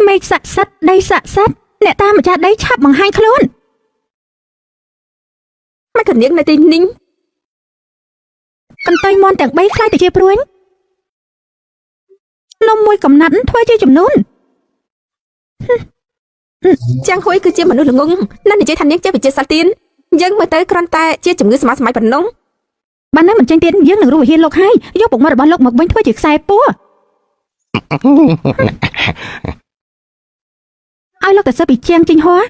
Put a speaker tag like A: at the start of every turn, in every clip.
A: មេឃស័ក្តិសិទ្ធិដីស័ក្តិសិទ្ធិអ្នកតាមម្ចាស់ដីឆាប់បង្ហាញខ្លួន
B: មិនក៏នាងនៅទីនេះ
A: កន្ទុយមន់ទាំង3ខ្លាយទៅជាព្រួញនំមួយកំណាត់ធ្វើជាចំនួន
B: ជាងហ៊ុយគឺជាមនុស្សល្ងងណាស់និយាយថានាងចេះវិជាសាស្ត្រទៀនយើងមើលទៅគ្រាន់តែជាជំងឺស្មាស្មៃប៉ុណ្ណោះ
A: បានណាមិនចេញទៀតយើងនឹងរស់វិហារលោកហើយយកពុកមាត់របស់លោកមកវិញធ្វើជាខ្សែពួរឲ្យលោកទៅសើពីជាងជីងហួរ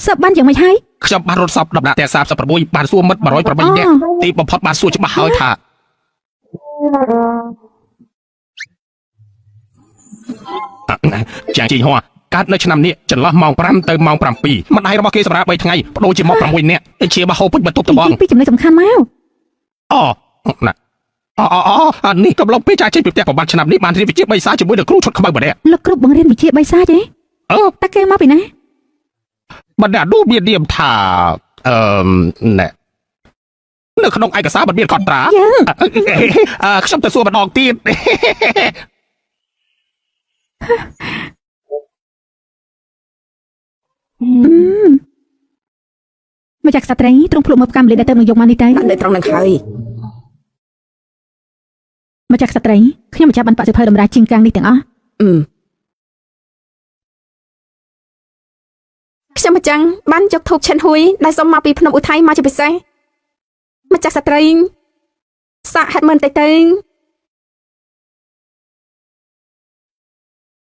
A: សើបានយ៉ាងម៉េចហើយ
C: ខ្ញុំបានរត់សពដំណាក់ទាំង36បានសួរមិត្ត108នាក់ទីបំផុតបានសួរច្បាស់ហើយថាចាងជីងហួរកើតនៅឆ្នាំនេះចន្លោះម៉ោង5ទៅម៉ោង7ម្ដាយរបស់គេសម្រាប់3ថ្ងៃបដូរជាមក6នាក់ជាបហូបពេញបន្ទប់ត្បង
A: និយាយពីចំណុចសំខាន់មក
C: អូណាអូអូអូអានេះកំឡុងពេលចាចេញពីផ្ទះប្រហែលឆ្នាំនេះបានរៀនវិជ្ជាបីសាជាមួយនឹងគ្រូឈុតខ្មៅម្នាក់
A: លោកគ្រូបង្រៀនវិជ្ជាបីសាទេ
C: អឺ
A: តើគេមកពីណា
C: បណ្ដានោះមាននាមថាអឺណែនៅក្នុងឯកសារមិនមានកត់ត្រា
A: យើង
C: អឺខ្ញុំទៅសួរម្ដងទៀត
A: ម្ចាស់ក្សត្រីទ្រង់ភ្លុកមកផ្កាម្លិះដែលទៅនឹងយកមកនេះទៅ
B: ដាក់នៅត្រង់នឹងហើយ
A: ម្ចាស់ក្សត្រីខ្ញុំម្ចាស់បានបាក់សិភៅតម្រាជាងកាងនេះទាំងអស់
B: អឺខ្ញុំម្ចាំងបានយកធូបឈិនហ៊ុយដែលសុំមកពីភ្នំឧថៃមកជាពិសេសម្ចាស់ស្ត្រីសាកហេតុមើលបន្តិចទៅ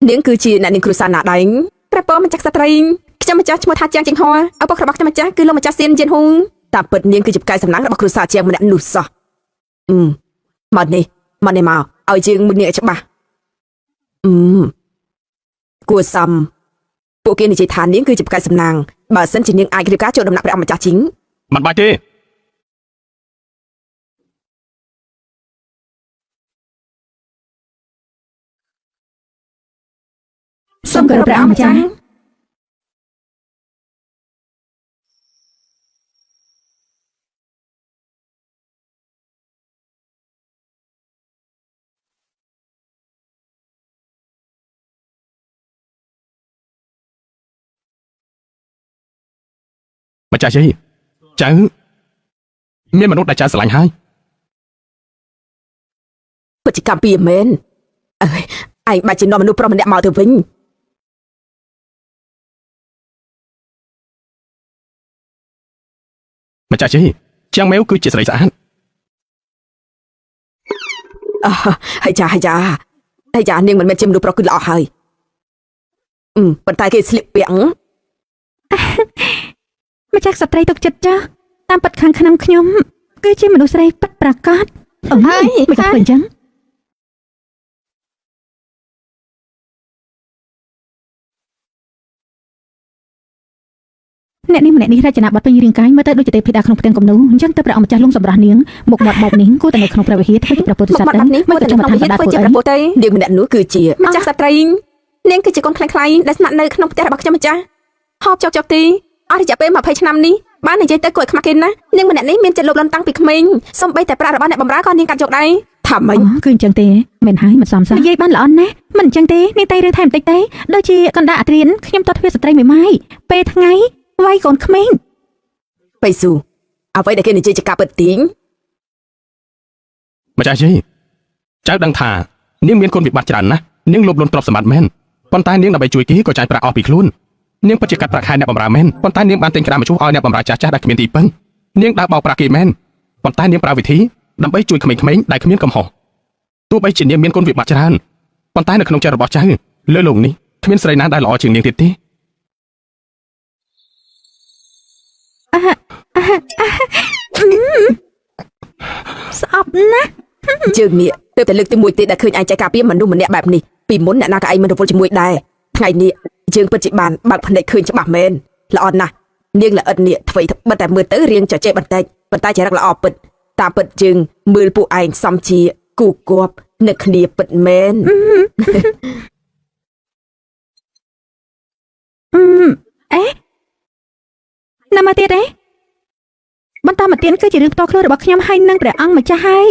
B: នាងគឺជាអ្នកនាងគ្រួសារណាដែងព្រះពរម្ចាស់ស្ត្រីខ្ញុំម្ចាស់ឈ្មោះថាជាងជីងហួរឪពុករបស់ខ្ញុំម្ចាស់គឺលោកម្ចាស់សៀនយិនហ៊ុងតាមពិតនាងគឺជាផ្កាយសំណាងរបស់គ្រួសារជាងម្នាក់នោះសោះអឺមកនេះមកនេះមកឲ្យជាងមួយនាងឲ្យច្បាស់អឺគួរសមពួកគេនិយាយថានាងគឺជាផ្កាយសំណាងបើសិនជានាងអាចរៀបការចូលដំណាក់ព្រះអង្គម្ចាស់ជីង
C: មិនបាច់ទេ
A: សូមគោរពព្រះអង្គម្ចាស់
C: ម្ចាស់ជ័យចៅមានមនុស្សដែលចៅស្រឡាញ់ហើយ
B: ពិតជាកម្មពីមែនអើយឯងបាច់ជានាំមនុស្សប្រុសម្នាក់មកទៅវិញ
C: ម្ចាស់ជ័យជាងមែវគឺជាស្រីស្អាត
B: អើហើយចាហើយចាហើយចានាងមិនមែនជាមនុស្សប្រុសគឺល្អហើយអឺប៉ុន្តែគេស្លៀកពាក់
A: ម្ចាស់ក្សត្រីទុកចិត្តចាស់តាមពិតខាងក្នុងខ្ញុំគឺជាមនុស្សស្រីពិតប្រាកដអើយមិនក៏ធ្វើអញ្ចឹងអ្នកនេះម្នាក់នេះរចនាបថពេញរាងកាយមើលទៅដូចជាទេពធីតាក្នុងផ្ទាំងគំនូអញ្ចឹងទៅព្រះអង្គម្ចាស់លងសម្រស់នាងមុខមាត់បែបនេះគួរតែនៅក្នុងព្រះវិហារធ្វើជាព្រះពោធិ
B: មុខ
A: សត្វ
B: មាត់បែបនេះ
A: មិន
B: មក
A: ក៏ចង់មក
B: ទៅក្នុងវិ
A: ឋានបណ្ដាធ្វើអី
B: ហារធ្វើជាព្រះពុទ្ធទេនាងម្នាក់នោះគឺជាម្ចាស់ស្ត្រីនាងគឺជាកូនខ្លាំងៗដែលស្នាក់នៅក្នុងផ្ទះរបស់ខ្ញុំម្ចាស់ហូបចុកចុកទីអស់រយៈពេល20ឆ្នាំនេះបាននិយាយទៅគួរឲ្យខ្មាស់គេណាស់នាងម្នាក់នេះមានចិត្តលោភលន់តាំងពីក្មេងសូម្បីតែប្រាក់របស់អ្នកបម្រើក៏នាងកាត់យកដែរថាម៉េច
A: អូគឺអញ្ចឹងទេមិនហើយមិនសមសោះនិយាយបានល្អណាស់មិនអញ្ចឹងទេនាងតែរឿងថែមបន្តិចទេដូចជាកណ្ដាលអាត្រៀនខ្ញុំតតទ្វាស្ត្រីមួយម៉ាយពេលថ្ងៃវាយកូនក្មេង
B: បៃស៊ូអ្វីដែលគេនិយាយជាការពិតទីង
C: ម្ចាស់ជ័យចៅដឹងថានាងមានគុណវិបត្តិច្រើនណាស់នាងលោភលន់ទ្រព្យសម្បត្តិមែនប៉ុន្តែនាងដើម្បីជួយគេក៏ចាយប្រាក់អស់ពីខ្លួននាងពិតជាកាត់ប្រាក់ខែអ្នកបម្រើមែនប៉ុន្តែនាងបានទិញក្តារមឈូសឲ្យអ្នកបម្រើចាស់ៗដែលគ្មានទីពឹងនាងដើរបោកប្រាក់គេមែនប៉ុន្តែនាងប្រើវិធីដើម្បីជួយក្មេងៗដែលគ្មានកំហុសទោះបីជានាងមានគុណវិបត្តិច្រើនប៉ុន្តែនៅក្នុងចិត្តរបស់ចៅលើលោកនេះគ្មានស្រីណាដែលល្អជាងនាងទៀតទេ
A: ស្អប់ណាស់
B: ជើងនេះទើបតែលើកទី1ទេដែលឃើញឯងចែកការពារមនុស្សម្នាក់បែបនេះពីមុនអ្នកណាក៏ឯងមិនរវល់ជាមួយដែរថ្ងៃនេះយើងពិតជាបានបើកភ្នែកឃើញច្បាស់មែនល្អណាស់នាងល្អិតនេះអ្វីត្បិតតែមើលទៅរៀងចចេបន្តិចប៉ុន្តែចរិតល្អពិតតាមពិតយើងមើលពួកឯងសំជាគូគប់នឹកគ្នាពិតមែន
A: អឺអេណាមកទៀតទេបន្តមកទៀតគឺជារឿងផ្ទាល់ខ្លួនរបស់ខ្ញុំហើយនឹងព្រះអង្គម្ចាស់ហើយ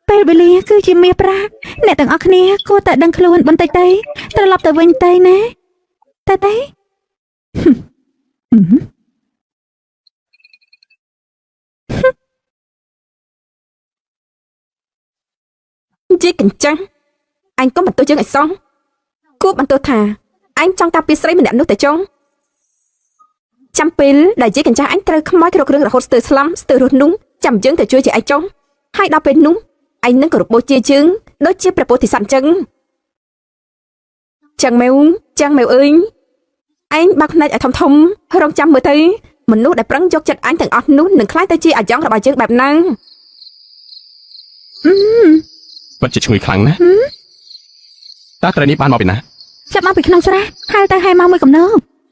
A: ពេលវេលាគឺជាមាសប្រាក់អ្នកទាំងអស់គ្នាគួរតែដឹងខ្លួនបន្តិចទៅត្រឡប់ទៅវិញទៅណា តែទេហឹមហឹម
B: ជាកញ្ចាំងអញក៏បន្ទោសយើងឲ្យសោះគួបបន្ទោសថាអញចង់ការពារស្រីម្នាក់នោះតែចុងចាំពេលដែលជាកញ្ចាស់អញត្រូវខ្មោចគ្រប់គ្រឿងរហូតស្ទើរស្លំស្ទើររស់នោះចាំយើងទៅជួយជាឯងចុងហើយដល់ពេលនោះឯងនឹងគោរពបូជាយើងដូចជាព្រះពោធិសត្វអញ្ចឹងចឹងមែវចឹងមែវអើយឯងបើកភ្នែកឲ្យធំធំរងចាំមើលទៅមនុស្សដែលប្រឹងយកចិត្តអញទាំងអស់នោះនឹងក្លាយទៅជាអាយ៉ងរបស់យើងបែបណា
C: ពិតជាឈ្ងុយខ្លាំងណាស់តើត្រីនេះបានមកពីណា
A: ចាប់មកពីក្នុងស្រះហែលទៅហែមកមួយកំណោ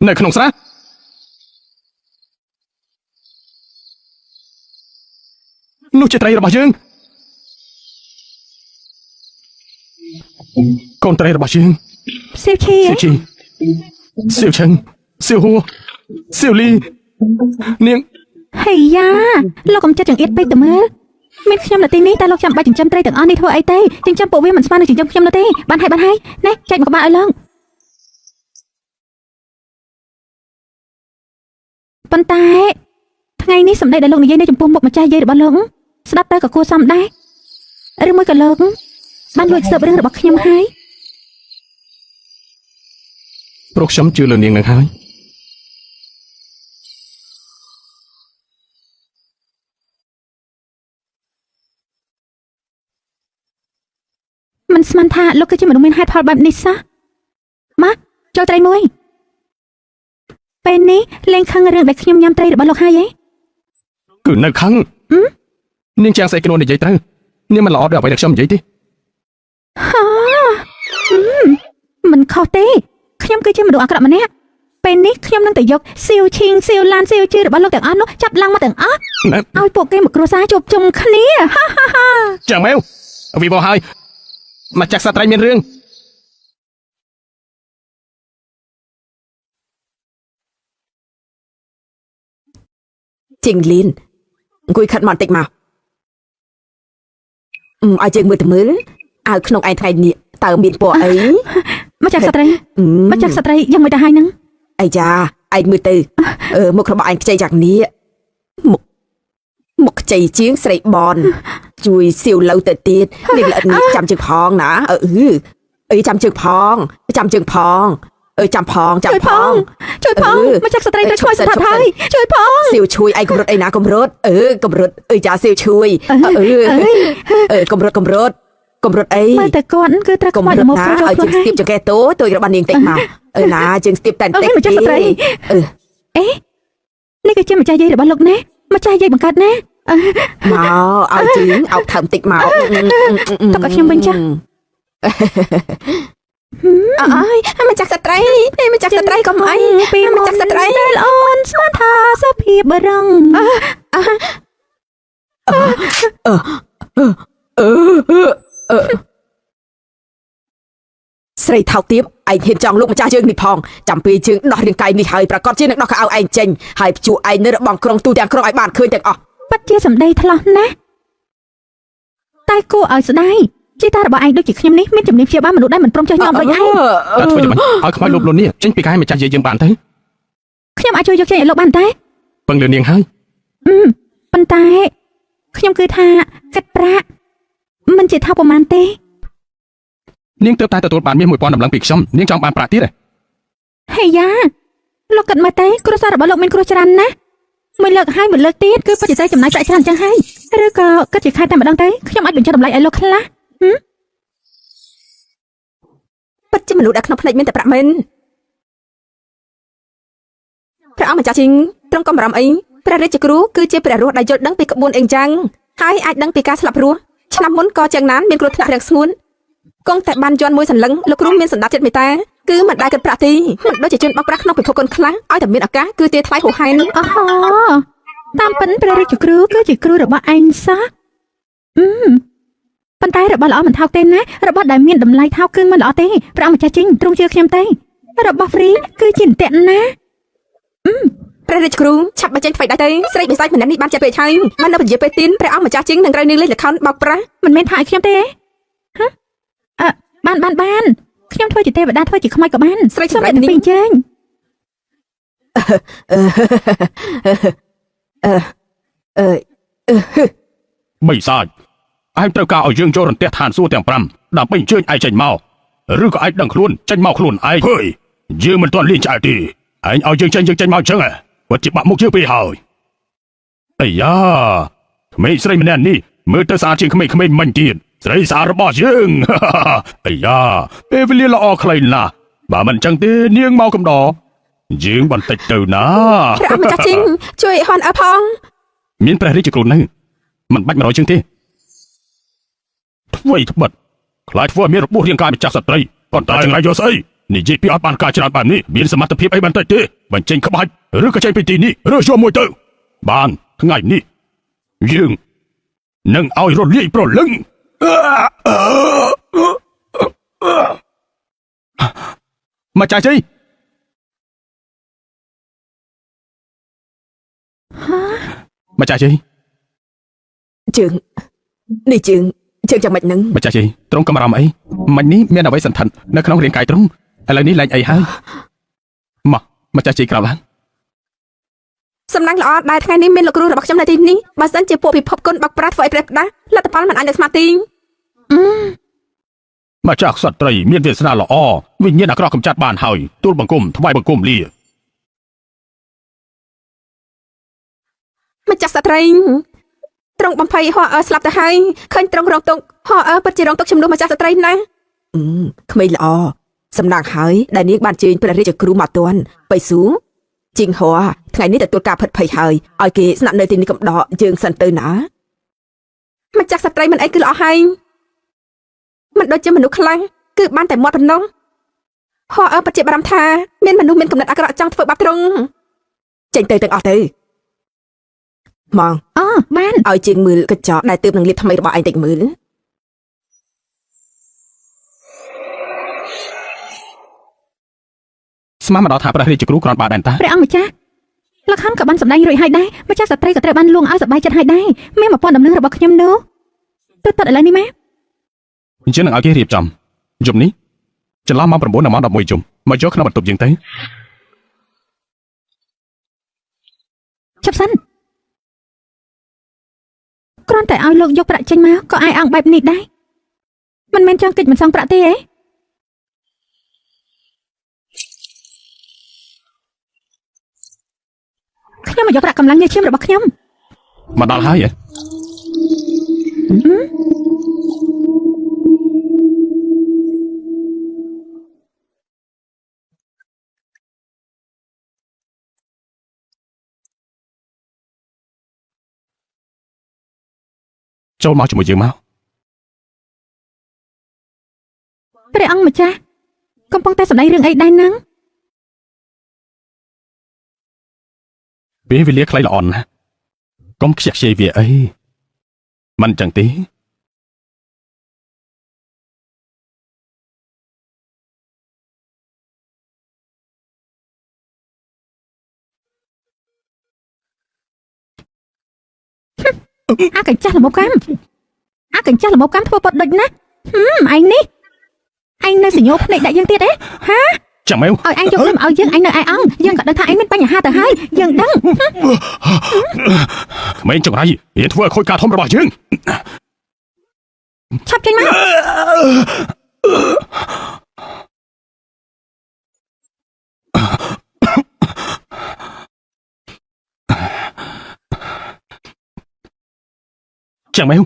C: នៅក្នុងស្រះនោះជាត្រីរបស់យើងកូនត្រីរបស់យើង
A: សៀវឈី
C: សៀវជីសៀវឆឹងសៀវហួរសៀវលីនាង
A: ហេយ៉ាលោកកុំចិត្តចង្អៀតពេកទៅមើលមានខ្ញុំនៅទីនេះតែលោកចាំបាច់ចិញ្ចឹមត្រីទាំងអស់នេះធ្វើអីទេចិញ្ចឹមពួកវាមិនស្មើនឹងចិញ្ចឹមខ្ញុំនោះទេបានហើយបានហើយណែចែកមកក្បាលឲ្យលោកប៉ុន្តែថ្ងៃនេះសម្ដីដែលលោកនិយាយនៅចំពោះមុខម្ចាស់យាយរបស់លោកស្ដាប់ទៅក៏គួរសមដែរឬមួយក៏លោកបានលួចស៊ើបរឿងរបស់ខ្ញុំហើយ
C: ព្រោះខ្ញុំជឿលើនាងនឹងហើយ
A: មិនស្មានថាលោកគឺជាមនុស្សមានហេតុផលបែបនេះសោះមកចូលត្រីមួយពេលនេះលែងខឹងរឿងដែលខ្ញុំញ៉ាំត្រីរបស់លោកហើយហ៎
C: គឺនៅខឹងនាងជាងស្អីខ្លួននិយាយត្រូវនាងមិនល្អដូចអ្វីដែលខ្ញុំនិយាយទេ
A: ហាមិនខុសទេខ្ញុំគឺជាមនុស្សអាក្រក់ម្នាក់ពេលនេះខ្ញុំនឹងទៅយកសៀវឈីងសៀវឡានសៀវជឺរបស់លោកទាំងអស់នោះចាប់ឡើងមកទាំងអស់
C: ណែ
A: ឲ្យពួកគេមកគ្រួសារជួបជុំគ្នាហាហាហា
C: ចាំមែវវីបោហើយម្ចាស់សត្វត្រីមានរឿង
B: ជីងលីនអង្គុយខិតមកបន្តិចមកអឺឲ្យយើងមើលទៅមើលអាវក្នុងឯងថ្ងៃនេះតើមានពណ៌អី
A: ម្ចាស់សត្វត្រី
B: អឺ
A: ម្ចាស់សត្វត្រីយ៉ាងមិនទៅហើយនឹង
B: អីចាឯងមើលទៅអឺមុខរបស់ឯងខ្ចីយ៉ាងនេះមុខមុខខ្ចីជាងស្រីបន ជួយសៀវឡូវទៅទៀតនេះល្អិតនេះចាំជើងផងណាអឺអីចាំជើងផងចាំជើងផងអឺចាំផងចាំផង
A: ជួយផង
B: អឺ
A: ម្ចាស់សត្វត្រីត្រូវ
B: ឈប់
A: ឆ្លើយ
B: សិនឈប់សិន
A: ស្ថាហើយជួយផង
B: សៀវឈួយឯងកម្រុតអីណាកម្រុតអឺកម្រុតអឺចាសៀវឈួយអឺអឺកម្រុតកម្រុតកម្រុតអី
A: មើលតែគាត់គឺត្រូវ
B: កម្រុត
A: ខ្មោចល្មម
B: ណាឲ្យ
A: ចូលខ្លួនហើយ
B: ជើងស្ទាបចង្កេះតូទួយរបស់នាងតិចមកអឺណាជើងស្ទាបតែបន្តិច
A: អើយម្ចាស់ស្ត្រី
B: អឺ
A: អេនេះគឺជាម្ចាស់យាយរបស់លោកណាម្ចាស់យាយបង្កើតណា
B: មកឲ្យជើងអោបថើមតិចមក
A: ទុកឲ្យខ្ញុំវិញចាស់
B: អើយម្ចាស់ស្ត្រីម្ចាស់ស្ត្រីកុំអី
A: ពី
B: ម្ចាស់ស្ត្រី
A: ដែលអូនស្មានថាសុភាពបរង
B: អឺអឺស្រីថោកទាបឯងហ៊ានចង់លោកម្ចាស់យើងនេះផងចាំពេលយើងដោះរាងកាយនេះហើយប្រកាសជានឹងដោះខោអាវឯងចេញហើយព្យួរឯងនៅរបងក្រុងទូទាំងក្រុងឲ្យបានឃើញទាំងអស់
A: ពិតជាសម្ដីថ្លោះណាស់តែគួរឲ្យស្ដាយជីតារបស់ឯងដូចជាខ្ញុំនេះមានជំនាញព្យាបាលមនុស្សដែលមិនព្រមចេះញោមដូចឯង
C: តើធ្វើយ៉ាងម៉េចឲ្យខ្មោចលុបលុននេះចេញពីកាយម្ចាស់យាយយើងបានទៅ
A: ខ្ញុំអាចជួយយកចេញឲ្យលោកបានតែ
C: ពឹងលើនាងហើយ
A: អឺប៉ុន្តែខ្ញុំគឺថាគិតប្រាក់មិនជាថោកប្រមាណទេ
C: នាងទើបតែទទួលបានមាស1000តម្លឹងពីខ្ញុំនាងចង់បានប្រាក់ទៀតទេ
A: ហេយ៉ាលោកគិតមកទេគ្រួសាររបស់លោកមានគ្រោះច្រើនណាស់មួយលើកហើយមួយលើកទៀតគឺពិតជាត្រូវចំណាយប្រាក់ច្រើនចឹងហើយឬក៏គិតជាខែតែម្ដងទេខ្ញុំអាចបញ្ចុះតម្លៃឲ្យលោកខ្លះ
B: ពិតជាមនុស្សដែលក្នុងភ្នែកមានតែប្រាក់មែនព្រះអង្គម្ចាស់ជីងទ្រង់កំរំអីព្រះរាជគ្រូគឺជាព្រះរស់ដែលយល់ដឹងពីក្បួនអីចឹងហើយអាចដឹងពីការស្លាប់រស់ឆ្នាំមុនក៏ចឹងណានមានគ្រោះថ្នាក់រាំងស្ងួនគង់តែបានយន់មួយសន្លឹងលោកគ្រូមានសម្ដាប់ចិត្តមេត្តាគឺមិនដែលគិតប្រាក់ទេមិនដូចជាជនបោកប្រាស់ក្នុងពិភពកូនខ្លះឲ្យតែមានឱកាសគឺទាថ្លៃហួសហេតុ
A: អូហូតាមពិតព្រះរាជគ្រូគឺជាគ្រូរបស់ឯងសោះអឺប៉ុន្តែរបស់ល្អមិនថោកទេណារបស់ដែលមានតម្លៃថោកគឺមិនល្អទេព្រះអង្គម្ចាស់ជីងទ្រង់ជឿខ្ញុំទេរបស់ហ្វ្រីគឺជាអន្ទាក់ណា
B: ព្រះរាជគ្រូឆាប់បញ្ចេញថ្មីដែរទៅស្រីបិសាចម្នាក់នេះបានចិត្តពេកហើយបាននៅពជាពេលទីនព្រះអង្គម្ចាស់ជីងនឹងត្រូវនាងលេងល្ខោនបោកប្រាស់
A: មិនមែនថាឲ្យខ្ញុំទេហ៎អឺបានបានបានខ្ញុំ ធ្វើជាទេវតាធ្វើជាខ្មោចក៏បាន
B: ស្រី
A: សូមអ្នកទាំង
B: ចម្លែកនេះ
A: ពីរអញ្ជើញ
B: អឺអឺ
C: បីសាចឯងត្រូវការឲ្យយើងចូលរន្ទះឋានសួគ៌ទាំង5ដើម្បីអញ្ជើញឯងចេញមកឬក៏ឯងដឹងខ្លួនចេញមកខ្លួនឯងហេយយើងមិនទាន់លៀងឆ្អែតទេឯងឲ្យយើងចេញយើងចេញមកអញ្ចឹងហ៎ពិតជាបាក់មុខយើងពេកហើយអាយ៉ាក្មេងស្រីម្នាក់នេះមើលទៅស្អាតជាងក្មេងៗមិញទៀតស្រីស្អាតរបស់យើង អាយ៉ាពេលវេលាល្អខ្លីណាស់បើមិនអញ្ចឹងទេនាងមកកំដរយើងបន្តិចទៅណា
B: ព្រះអង្គម្ចាស់ជីងជួយហនអើផង
C: មានព្រះរាជគ្រូនៅមិនបាច់100ជាងទេធ្វើត្បិតខ្លាចធ្វើឲ្យមានរបួសរាងកាយម្ចាស់ស្ត្រីប៉ុន្តែចង្រៃយកស្អីនិយាយពីអត់បានការច្រើនបែបនេះមានសមត្ថភាពអីបន្តិចទេបញ្ចេញក្បាច់ឬក៏ចេញពីទីនេះឬយកមួយទៅបានថ្ងៃនេះយើងនឹងឲ្យរលាយប្រលឹងម្ចាស់ជ័យម្ចាស់ជ័យ
B: ជើងនេះជើងជើងយ៉ាងម៉េចនឹង
C: ម្ចាស់ជ័យត្រង់កំរំអីមិញនេះមានអ្វីសន្ធិដ្ឋនៅក្នុងរាងកាយត្រង់ឥឡូវនេះលែងអីហើយមកម្ចាស់ជ័យក្រោកឡើង
B: សំណាងល្អដែលថ្ងៃនេះមានលោកគ្រូរបស់ខ្ញុំនៅទីនេះបើសិនជាពួកពិភពគុណបោកប្រាស់ធ្វើឲ្យព្រះផ្ដាស់លទ្ធផលមិនអាចនឹងស្មារតី
C: ម្ចាស់ក្សត្រីមានវាសនាល្អវិញ្ញាណអាក្រក់កំចាត់បានហើយទូលបង្គំថ្វាយបង្គំលា
B: ម្ចាស់ស្ត្រីត្រង់បំភ័យហោអើស្លាប់ទៅហើយឃើញត្រង់រងទុកហោអើពិតជារងទុកជំនួសម្ចាស់ស្ត្រីណាអឺក្មេងល្អសំណាងហើយដែលនាងបានជើញព្រះរាជគ្រូមកទាន់បៃស៊ូជីងហួរថ្ងៃនេះទទួលការផិតភ័យហើយឲ្យគេស្នាក់នៅទីនេះកំដរយើងសិនទៅណាម្ចាស់ស្ត្រីមិនអីគឺល្អហើយមិនដូចជាមនុស្សខ្លះគឺបានតែមាត់ប៉ុណ្ណោះហោអើពិតជាបារម្ភថាមានមនុស្សមានគំនិតអាក្រក់ចង់ធ្វើបាបត្រង់ចេញទៅទាំងអស់ទៅមក
A: អូបាន
B: ឲ្យជាងមើលកញ្ចក់ដែលទើបនឹងលាបថ្មីរបស់ឯងតិចមើល
C: ស្មានមកដល់ថាព្រះរាជគ្រូគ្រាន់បើដែរតា
A: ព្រះអង្គម្ចាស់លខោនក៏បានសម្ដែងរួចហើយដែរម្ចាស់ស្ត្រីក៏ត្រូវបានលួងឲ្យសប្បាយចិត្តហើយដែរមាន1000ដំណឹងរបស់ខ្ញុំនោះទៅតឥឡូវនេះមក
C: អញ្ចឹងនឹងឲ្យគេរៀបចំយប់នេះចន្លោះម៉ោង9ដល់ម៉ោង11យប់មកយកក្នុងបន្ទប់យើងទៅ
A: ឈប់សិនគ្រាន់តែឲ្យលោកយកប្រាក់ចេញមកក៏អាយអង្គបែបនេះដែរមិនមែនចង់គេចមិនសងប្រាក់ទេហ៎ខ្ញុំមកយកប្រាក់កម្លាំងញើសឈាមរបស់ខ្ញុំ
C: មកដល់ហើយហ៎ចូលមកជាមួយយើងមក
A: ព្រះអង្គម្ចាស់កំពុងតែសម្ដែងរឿងអីដែរហ្នឹង
C: ពេលវេលាខ្លីល្អណាស់កុំខ្ជះខ្ជាយវាអីមិនចឹងទេ
A: អាកញ្ចាស់ល្មមកម្មអាកញ្ចាស់ល្មមកម្មធ្វើប៉ុតដូចណាស់ហឹមឯងនេះឯងនៅសញ្ញោភ្នែកដាក់យើងទៀតទេ
C: ចាំមែវ
A: ឲ្យឯងយកលុយមកឲ្យយើងឯងនៅឯអង្គយើងក៏ដឹងថាឯងមានបញ្ហាទៅហើយយើងដឹង
C: ក្មេងចង្រៃរៀនធ្វើឲ្យខូចការធំរបស់យើង
A: ឆាប់ចេញមក
C: ចាំមែវ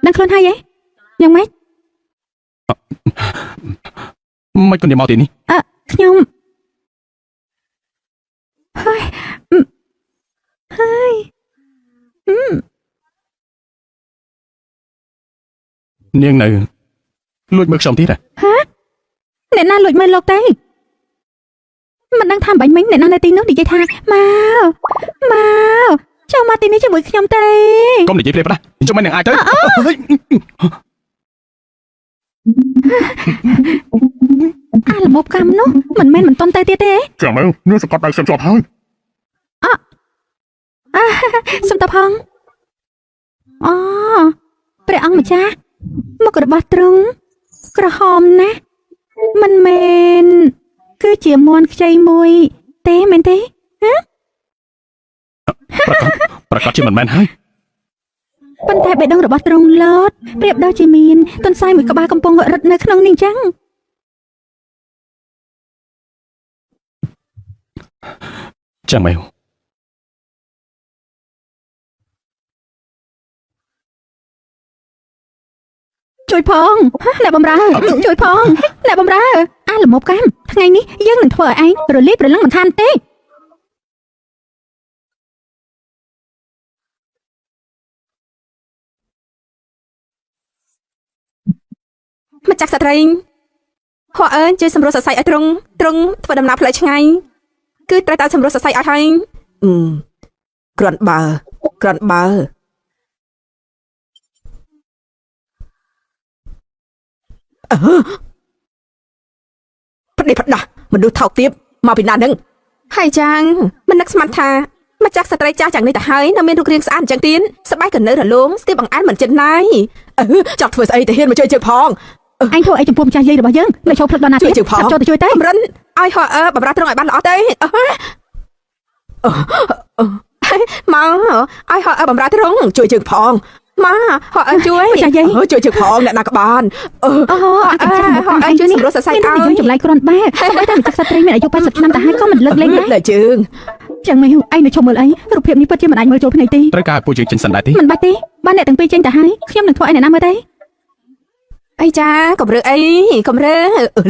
A: ដឹងខ្លួនហើយហ៎យ៉ាងម៉េច
C: មិនក៏នេះមកទីនេះ
A: អឺខ្ញុំហើយអឺហើយអឺ
C: នាងនៅលួចមើលខ្ញុំទៀតហ៎
A: អ្នកណាលួចមើលលោកទៅមិនដឹងថាបាញ់មិញអ្នកណានៅទីនោះនិយាយថាមកមកចូលមកទីនេះជាមួយខ្ញុំទៅ
C: កុំនិយាយព្រាបណាអញ្ចឹងមិននឹងអាចទៅហេ
A: អាល្មមកម្មនោះមិនមែនមិនតន់ទៅទៀតទេ
C: ចាំមែវនាងសង្កត់ដៃខ្ញុំជាប់ហើយ
A: សុំតផងអូព្រះអង្គម្ចាស់មុខរបស់ទ្រង់ ក្រហមណាស់មិនមែនគឺជាមន់ខ្ចីមួយ ទេមែនទេ
C: ប្រកាសប្រកាសជាមិនមែនហើយ
A: ប៉ុន្តែបេះដូងរបស់ទ្រង់លតប្រៀបដូចជាមានទន្សាយមួយក្បាលកំពុងរត់នៅក្នុងនេះអញ្ចឹង
C: ចាំមែវ
A: ជួយផងអ្នកបំរើជួយផងអ្នកបំរើអាល្មមកម្មថ្ងៃនេះយើងនឹងធ្វើឲ្យឯងរលាយប្រលឹងមិនខានទេ
B: ម្ចាស់ស្ត្រីហួអើយជួយសម្រួលសរសៃឲ្យទ្រង់ទ្រង់ធ្វើដំណើរផ្លូវឆ្ងាយគឺត្រូវតែសម្រួលសរសៃឲ្យហើយអឺក្រាន់បើក្រាន់បើអឺផ្ដេសផ្ដាស់មនុស្សថោកទាបមកពីណានឹងហើយចាំងមិននឹកស្មានថាម្ចាស់ស្ត្រីចាស់យ៉ាងនេះទៅហើយនៅមានរូបរាងស្អាតអញ្ចឹងទៀតស្បែកក៏នៅរលោងស្ទាបបង្អែមមិនចិនណាយអឺចង់ធ្វើស្អីទៅហ៊ានមកជួយជើងផង
A: ឯងធ្វើអីចំពោះម្ចាស់យាយរបស់យើងនៅចូលផ្លឹកដល់ណា
B: ជួយជើងផង
A: ឆាប់ចូលទៅជួយទៅ
B: កម្រិនឲ្យហៅអើបំរើត្រង់ឲ្យបានល្អទៅអឺមកឲ្យហៅអើបំរើត្រង់ជួយជើងផងមកហៅអើជួយជួយជើងផងអ្នកណាក៏បានអឺ
A: អូអាកញ្ចាំ
B: ហៅអើជួយសម្រួលសរសៃ
A: មាន
B: ឲ្យ
A: តែយើងចម្លែកគ្រាន់បើសូម្បីតែម្ចាស់ស្ត្រីមានអាយុ80ឆ្នាំទៅហើយក៏មិនលើកលែងដែរ
B: លើជើង
A: ចឹងមែនឯងនៅឈប់មើលអីរូបភាពនេះពិតជាមិនអាចមើលចូលភ្នែកទេ
C: ត្រូវការឲ្យពួកយើងចេញសិនដែរទេ
A: មិនបាច់ទេបានអ្នកទាំងពីរចេញទៅហើយខ្ញុំនឹងធ្វើឲ្យអ្នកណាមើលទេ
B: អីចាកំរើអីកំរើ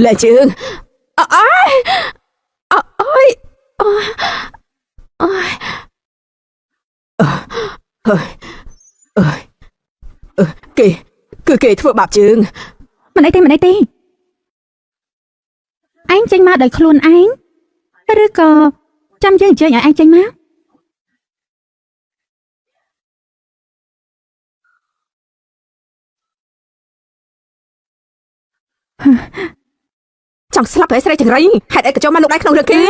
B: លើជើងអើអើយអើយអើយអើយអើយគេគឺគេធ្វើបាបជើង
A: មិនអីទេមិនអីទេឯងចេញមកដោយខ្លួនឯងឬក៏ចាំយើងអញ្ជើញឲ្យឯងចេញមក
B: ចង់ស្លាប់ហើយស្រីចង្រៃហេតុអីក៏ចូលមកលូកដៃក្នុងរឿងគេ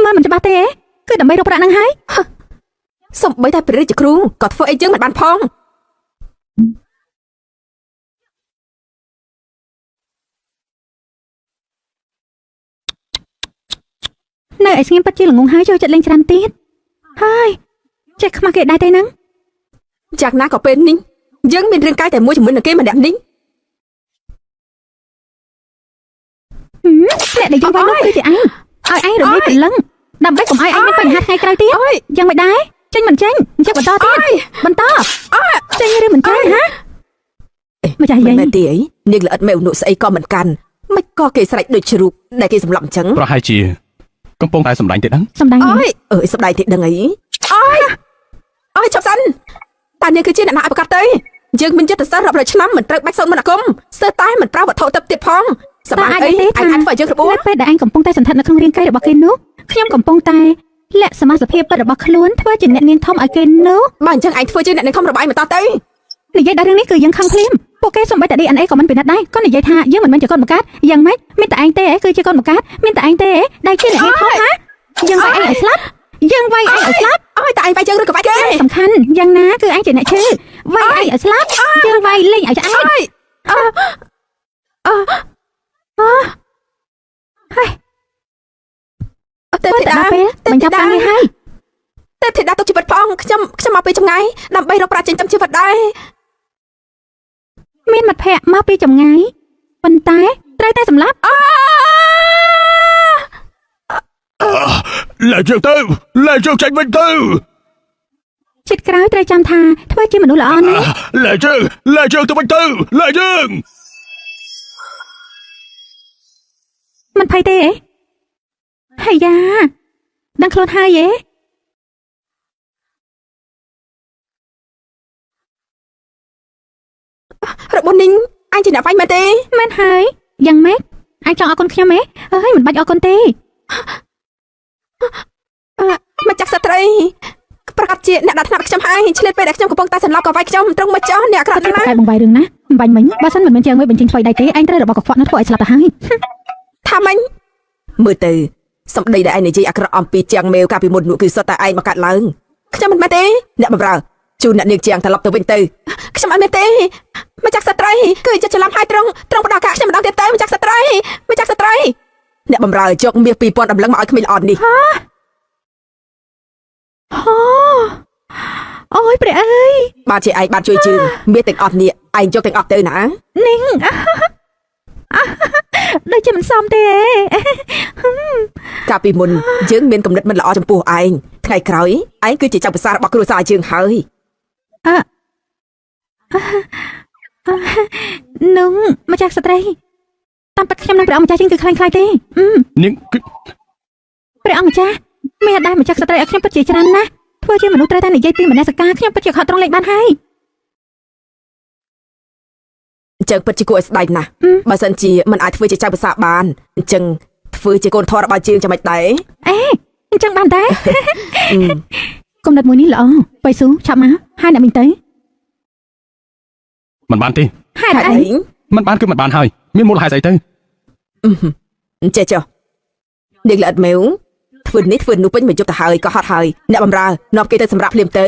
A: មើលមិនច្បាស់ទេគឺដើម្បីរកប្រាក់ហ្នឹងហើយ
B: សំបីតែព្រះរាជគ្រូក៏ធ្វើអីយើងមិនបានផង
A: នៅឲ្យស្ងៀមពិតជាល្ងងហើយចូលចិត្តលេងច្រើនទៀតហើយចេះខ្មាស់គេដែរទេហ្នឹង
B: จากណាក៏ពេលនេះយើងមានរឿងកាយតែមួយជាមួយនឹងគេម្នាក់នេះ
A: ហឹមអ្នកដែលយើងវាយនោះគឺជាឯងឲ្យឯងរលាយព្រលឹងដើម្បីកុំឲ្យឯងមានបញ្ហាថ្ងៃក្រោយទៀត
B: អើយ
A: យ៉ាងមិនដែរចេញមិនចេញអញ្ចឹងបន្តទៀត
B: អើយ
A: បន្តចេញឬមិនចេញហាម្ចាស់យាយ
B: មិនមែនទេអីនាងល្អិតមេឧនុស្អីក៏មិនកាន់មិនក៏គេស្រែកដូចជ្រូកដែលគេសម្លាប់អញ្ចឹង
C: ប្រហែលជាកំពុងតែសម្ដែងទេដឹង
A: សំដែង
B: អើយអើយសម្ដែងទេដឹងអីអើយអើយចាប់សិនតានាងគឺជាអ្នកណាឲ្យប្រកាសទៅយើងមានចិត្តសាស្ត្ររាប់រយឆ្នាំមិនត្រូវបាច់សូនមន្តអាគមស្ទើរតែមិនប្រើវត្ថុទឹកទៀតផងសម្រាប់អីឯងអាចធ្វើឲ្យយើងរបួស
A: នៅពេលដែលឯងកំពុងតែសន្ធិដ្ឋនៅក្នុងរាងកាយរបស់គេនោះខ្ញុំកំពុងតែលាក់សមាសភាពពិតរបស់ខ្លួនធ្វើជាអ្នកនាងធំឲ្យគេនោះ
B: បើអញ្ចឹងឯងធ្វើជាអ្នកនាងធំរបស់ឯងបន្តទៅ
A: និយាយដល់រឿងនេះគឺយើងខឹងភ្លាមពួកគេសំបីតែ DNA ក៏មិនពិនិត្យដែរក៏និយាយថាយើងមិនមែនជាកូនបង្កើតយ៉ាងម៉េចមានតែឯងទេគឺជាកូនបង្កើតមានតែឯងទេដែលជាអ្នកនាងធំហាយើងវាយឯងឲ្យស្លាប់យើងវាយឯងឲ្យស្លាប់
B: អើយតែឯងវាយជើងឬក៏វាយគេ
A: សំខាន់យ៉ាងណាគឺឯងជាអ្នកឈឺវាយឯងឲ្យស្លាប់យើងវាយលេងឲ្យឆ្អែត
B: អើយអើអើ
A: ហើយ
B: ទេព
A: ធ្វើ
B: ធីតា
A: តែដល់ពេលបញ្ចប់ការងារហើយ
B: ទេពធីតាទុកជីវិតផងខ្ញុំខ្ញុំមកពីចម្ងាយដើម្បីរកប្រាក់ចិញ្ចឹមជីវិតដែរ
A: មានមិត្តភ័ក្តិមកពីចម្ងាយប៉ុន្តែត្រូវតែសម្លាប់
C: លែជើងទៅលែជើងចេញវិញទៅ
A: ជាតិក្រោយត្រូវចាំថាធ្វើជាមនុស្សល្អណាស់
C: លែជើងលែជើងទៅវិញទៅលែជើង
A: មិនភ័យទេអេហើយយ៉ាដឹងខ្លួនហើយអេ
B: របស់នាងអញជាអ្នកវាយមែនទេ
A: មែនហើយយ៉ាងម៉េចឯងចង់អរគុណខ្ញុំហ៎អើយមិនបាច់អរគុណទេ
B: ម្ចាស់ស្ត្រីប្រកាសជាអ្នកដាក់ថ្នាក់ខ្ញុំហើយឆ្លៀតពេលដែលខ្ញុំកំពុងតែសន្លប់ក៏វាយខ្ញុំត្រង់មកចោះអ្នកអាក្រក់ណាស់
A: តែតែបង្វាយរឿងណាមិនបាញ់មិញបើសិនមិនមែនជាងមួយបញ្ចេញឆ្វៃដៃទេឯងត្រូវរបស់កខ្វក់នោះធ្វើឲ្យស្លាប់ទៅហើយ
B: ថាមិញមើលទៅសម្ដីដែលឯងនិយាយអាក្រក់អំពីជាងមេវកាលពីមុននោះគឺសុទ្ធតែឯងមកកាត់ឡើងខ្ញុំមិនមែនទេអ្នកបម្រើ ជូនអ្នកនាងជាងត្រឡប់ទៅវិញទៅខ្ញុំអត់មានទេម្ចាស់ស្ត្រីគឺចិត្តច្រឡំហើយត្រង់ត្រង់ផ្ដល់កាខ្ញុំម្ដងទៀតទៅម្ចាស់ស្ត្រីម្ចាស់ស្ត្រីអ្នកបំរើយកមាស2000តម្លឹងមកឲ្យក្មេងល្អនេះ
A: ហូអូយព្រះអើយ
B: បាទជាឯងបានជួយជើងមាសទាំងអស់នេះឯងយកទាំងអស់ទៅណា
A: នាងដូចជាមិនសមទេ
B: កាលពីមុនយើងមានគំនិតមិនល្អចំពោះឯងថ្ងៃក្រោយឯងគឺជាចៅប្រសារបស់គ្រួសារយើងហើយ
A: នឹងម្ចាស់ស្ត្រីតាមពិតខ្ញុំនិងព្រះអង្គម្ចាស់ជាងគឺខ្លាំងខ្លាយទេអឺ
C: នាងគឺ
A: ព្រះអង្គម្ចាស់មានដែរម្ចាស់ស្ត្រីឲ្យខ្ញុំពិតជាច្រើនណាស់ធ្វើជាមនុស្សត្រូវតែនិយាយពីមនសិការខ្ញុំពិតជាខកត្រង់លេខបានហើយ
B: អញ្ចឹងពិតជាគួរឲ្យស្ដាយណាស់
A: អឺ
B: បើសិនជាមិនអាចធ្វើជាចៅប្រសាបានអញ្ចឹងធ្វើជាកូនធររបស់យើងចាំមិនដែរ
A: អេអញ្ចឹងបានដែរ
B: អឺ
A: គំនិតមួយនេះល្អបៃស៊ូឆាប់មកហើយអ្នកមីងទៅ
C: មិនបានទេ
A: ហេតុ
B: ហេតុ
A: អី
B: អី
C: មិនបានគឺមិនបានហើយមានមូលហេតុស្អីទៅ
B: អញ្ចេះចុះនាងល្អិតមែវធ្វើនេះធ្វើនោះពេញមួយយប់ទៅហើយក៏ហត់ហើយអ្នកបំរើនាំគេទៅសម្រាប់ភ្លាមទៅ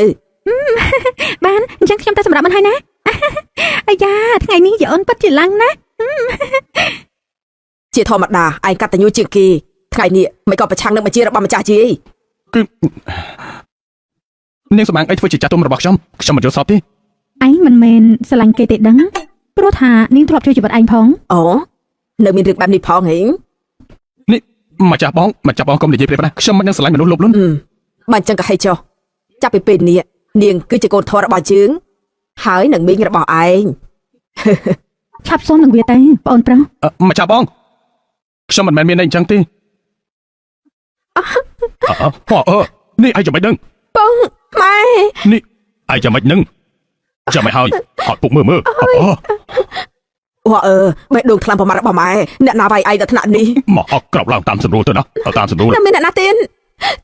A: បានអញ្ចឹងខ្ញុំទៅសម្រាប់មិនហើយណាអាយ៉ាថ្ងៃនេះយាអូនពិតជាឡើងណាស់
B: ជាធម្មតាឯងកតញ្ញូជាងគេថ្ងៃនេះមិនក៏ប្រឆាំងនឹងបញ្ជារបស់ម្ចាស់ជាយ
C: គឺនាងសម្អាងអីធ្វើជាចាស់ទុំរបស់ខ្ញុំខ្ញុំមិនយល់សពទេ
A: ឯងមិនមែនស្រឡាញ់គេទេដឹងព្រោះថានាងធ្លាប់ជួយជីវិតឯងផង
B: អូនៅមានរឿងបែបនេះផងហី
C: នេះម្ចាស់បងម្ចាស់បងកុំនិយាយព្រាបណាខ្ញុំមិននឹងស្រឡាញ់មនុស្សលោភលន់
B: អឺបើអញ្ចឹងក៏ហីចុះចាប់ពីពេលនេះនាងគឺជាកូនធររបស់យើងហើយនឹងមីងរបស់ឯង
A: ឆាប់សុំនឹងវាទៅបងអូនប្រុស
C: អឺម្ចាស់បងខ្ញុំមិនមែនមានន័យអញ្ចឹងទេអឺអឺអឺនេះឯងចាំមិនដឹង
B: បងម៉ែ
C: នេះឯងចាំមិននឹងចាំមិនហើយអត់ពុកមើលមើលអឺ
B: អូអឺបេះដូងថ្លើមប្រមាថរបស់ម៉ែអ្នកណាវាយឯងដល់ថ្នាក់នេះ
C: មកអត់ក្រោកឡើងតាមសម្រួលទៅណាเอาតាមសម្រួល
B: នៅមានអ្នកណាទៀត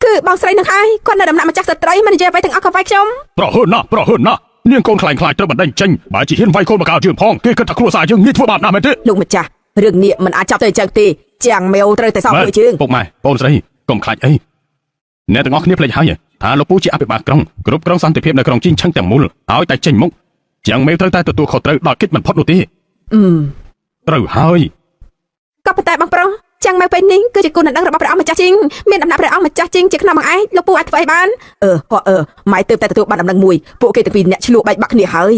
B: គឺបងស្រីនឹងហើយគាត់នៅដំណាក់ម្ចាស់ស្ត្រីមិននិយាយអ្វីទាំងអស់ក៏វាយខ្ញុំ
C: ប្រហើនណាស់ប្រហើនណាស់នាងកូនខ្លាញ់ខ្លាចត្រូវបណ្ដេញចេញបើជាហ៊ានវាយកូនមកកៅយើងផងគេគិតថាគ្រួសារយើងងាយធ្វើបាបណាស់មែនទេ
B: លោកម្ចាស់រឿងនេះមិនអាចចាប់ទៅអញ្ចឹងទេជាងមែវត្រូវតែសោកមួយជើង
C: ពុកម៉ែបងស្រីកុំខ្លាចអីអ្នកទាំងអស់គ្នាភ្លេចហើយថាលោកពូជាអភិបាលក្រុងគ្រប់គ្រងសន្តិភាពនៅក្រុងជីងឆឹងទាំងមូលឲ្យតែចេញមុខជាងមេត្រូវតែទទួលខុសត្រូវដល់កិច្ចមិនផុតនោះទេ
B: អឺ
C: ត្រូវហើយ
B: ក៏ប៉ុន្តែបងប្រុសចាំងមែវពេលនេះគឺជាគុណដឹងរបស់ព្រះអង្គម្ចាស់ជីងមានដំណាក់ព្រះអង្គម្ចាស់ជីងជាខ្នងបង្អែកលោកពូអាចធ្វើអីបានអឺហ៎អឺម៉ែទើបតែទទួលបានដំណឹងមួយពួកគេទាំងពីរអ្នកឆ្លួបែកបាក់គ្នាហើយ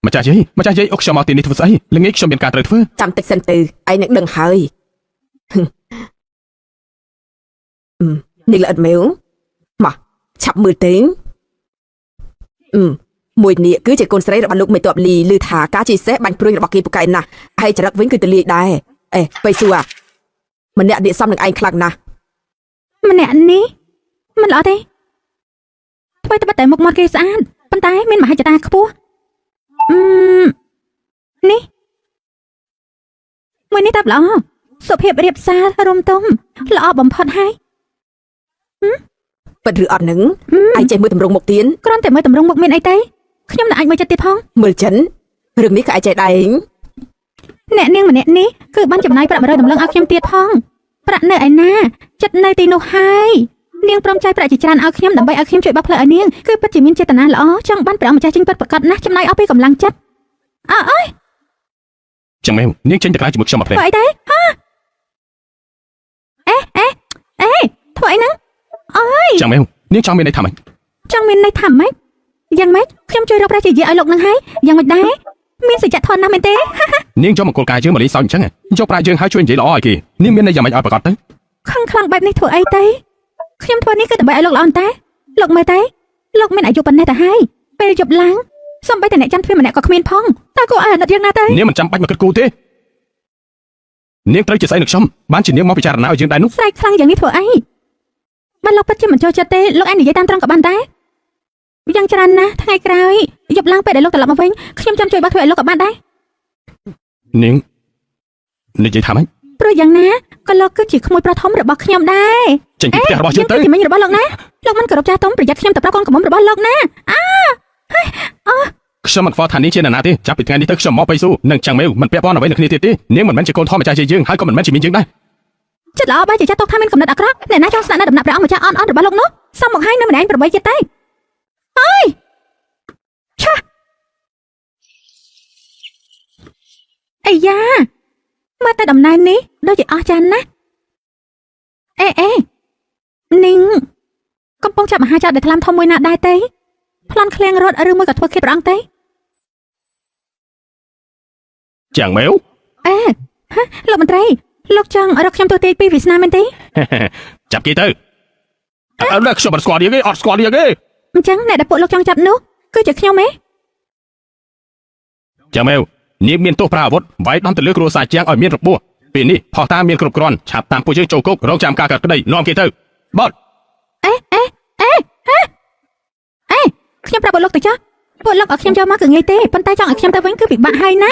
C: ម្ចាស់យាយម្ចាស់យាយអុកខ្ញុំមកទីនេះធ្វើស្អីល្ងាចខ្ញុំមានការត្រូវធ្វើ
B: ចាំតិចសិនទៅឯងនឹងដឹងហើយហឹមអឺនេះល្អិតមែវមកឆាប់មើលទេអឺមួយនេះគឺជាកូនស្រីរបស់លោកមេតបលីឮថាការជីសេះបាញ់ព្រួយរបស់គេពូកែណាស់ហើយចរិតវិញគឺទលាយដែរអេបៃស៊ូអាម្នាក់នេះសំនឹងឯងខ្លាំងណាស់
A: ម្នាក់នេះមិនល្អទេធ្វើតែតែមុខមាត់គេស្អាតប៉ុន្តែមានមហិច្ឆតាខ្ពស់អឺនេះមួយនេះតាល្អសុភាពរៀបសាររំទុំល្អបំផុតហើយ
B: ពិតឬអត់នឹងឯងចេះមើលតម្រងមុខទៀន
A: គ្រាន់តែមើលតម្រងមុខមានអីទេខ្ញុំនៅអាចមើលចិត្តទៀតផង
B: មើលចិនរឿងនេះក៏ឯងចេះដែរ
A: អ្នកនាងម្នាក់នេះគឺបានចំណាយប្រាក់100តម្លឹងឲ្យខ្ញុំទៀតផងប្រាក់នៅឯណាចិត្តនៅទីនោះហើយនាងព្រមចាយប្រាក់ជាច្រើនឲ្យខ្ញុំដើម្បីឲ្យខ្ញុំជួយបោះផ្លូវឲ្យនាងគឺពិតជាមានចេតនាល្អចង់បានព្រះអង្គម្ចាស់ចេញពិតប្រាកដណាស់ចំណាយអស់ពីកម្លាំងចិត្តអើអើយ
C: ចឹងមែននាងចេញទៅក្រៅជាមួយខ្ញុំមកភ្លែ
A: ធ្វើអីទេហ៎អេអេអេធ្វើអីហ្នឹង
C: ចឹងមែននាងចង់មានន័យថាម៉េច
A: ចង់មានន័យថាម៉េចយ៉ាងម៉េចខ្ញុំជួយរកប្រាក់ជាយាឲ្យលោកនឹងហើយយ៉ាងម៉េចដែរមានសច្ចធម៌ណាស់មែនទេ
C: នាងយកមង្គលការយើងមកលេងសើចអញ្ចឹងយកប្រាក់យើងហើយជួយនិយាយល្អឲ្យគេនាងមានន័យយ៉ាងម៉េចឲ្យប្រកាសទៅ
A: ខឹងខ្លាំងបែបនេះធ្វើអីទេខ្ញុំធ្វើនេះគឺដើម្បីឲ្យលោកល្អតែលោកមើលទេលោកមានអាយុប៉ុណ្ណេះទៅហើយពេលយប់ឡើងសំបីតែអ្នកចាំទ្វារម្នាក់ក៏គ្មានផងតើគួរឲ្យអាណិតយ៉ាងណាទេ
C: នាងមិនចាំបាច់មកគិតគូរទេនាងត្រូវជាស្អីនឹងខ្ញុំបានជានាងមកពិចារណាឲ្យយើងដែរនោះ
A: ស្រែកខ្លាំងយ៉ាងនេះធ្វើអីបើលោកពិតជាមិនចូលចិត្តទេលោកឯងនិយាយតាមត្រង់ក៏បានដែរយ៉ាងច្រើនណាស់ថ្ងៃក្រោយយប់ឡើងពេលដែលលោកត្រឡប់មកវិញខ្ញុំចាំជួយបើកទ្វារឲ្យលោកក៏បានដែរ
C: នាងនិយាយថាម៉េច
A: ព្រោះយ៉ាងណាក៏លោកគឺជាក្មួយប្រុសធំរបស់ខ្ញុំដែរ
C: ចេញពីផ្ទះរបស់យើងទៅ
A: គឺជាមីងរបស់លោកណាលោកមិនគោរពចាស់ទុំប្រយ័ត្នខ្ញុំទៅប្រាប់កូនកំមុំរបស់លោកណា
C: ខ្ញុំមិនខ្វល់ថានាងជាអ្នកណាទេចាប់ពីថ្ងៃនេះទៅខ្ញុំមកបៃស៊ូនិងចាំងមេវមិនពាក់ព័ន្ធអ្វីនឹងគ្នាទៀតទេនាងមិនមែនជាកូនធម្មម្ចាស់ជាយើងហើយក៏មិនមែនជាមីងយើងដែរ
A: ចិត្តល្អបែរជាចាត់ទុកថាមានកំណត់អាក្រក់អ្នកណាចង់ស្នាក់នៅដំណាក់ព្រះអង្គម្ចាស់អន់អន់របស់លោកនោះ សំមកឲ្យនៅម្នាក់ឯងប្របីចិត្តទេហើយឆាអាយ៉ាមើលតែដំណែលនេះដូចជាអស់ចានណាស់អេអេនីងកំពុងចាប់មហាចៅដែលថ្លាំធំមួយណាដែរទេប្លន់ឃ្លាំងរត់ឬមួយក៏ធ្វើឃាតព្រះអង្គទេ
C: ជាងមែវ
A: អេហ៎លោកមន្ត្រីលោកចង់រកខ្ញុំទូទាយពីវាសនាមែនទេ
C: ចាប់គេទៅអើខ្ញុំអត់ស្គាល់នាងទេអត់ស្គាល់នាងទេ
A: អញ្ចឹងអ្នកដែលពួកលោកចង់ចាប់នោះគឺជាខ្ញុំទេ
C: ជាងមែវនាងមានទោសប្រើអាវុធវាយដំទៅលើគ្រួសារជាងឲ្យមានរបួសពេលនេះផោះតាមានគ្រប់គ្រាន់ឆាប់តាមពួកយើងចូលគុករងចាំការកាត់ក្តីនាំគេទៅបត់
A: អេអេអេហេអេខ្ញុំប្រាប់ពួកលោកទៅចុះពួកលោកឲ្យខ្ញុំយកមកគឺងាយទេប៉ុន្តែចង់ឲ្យខ្ញុំទៅវិញគឺពិបាកហើយណា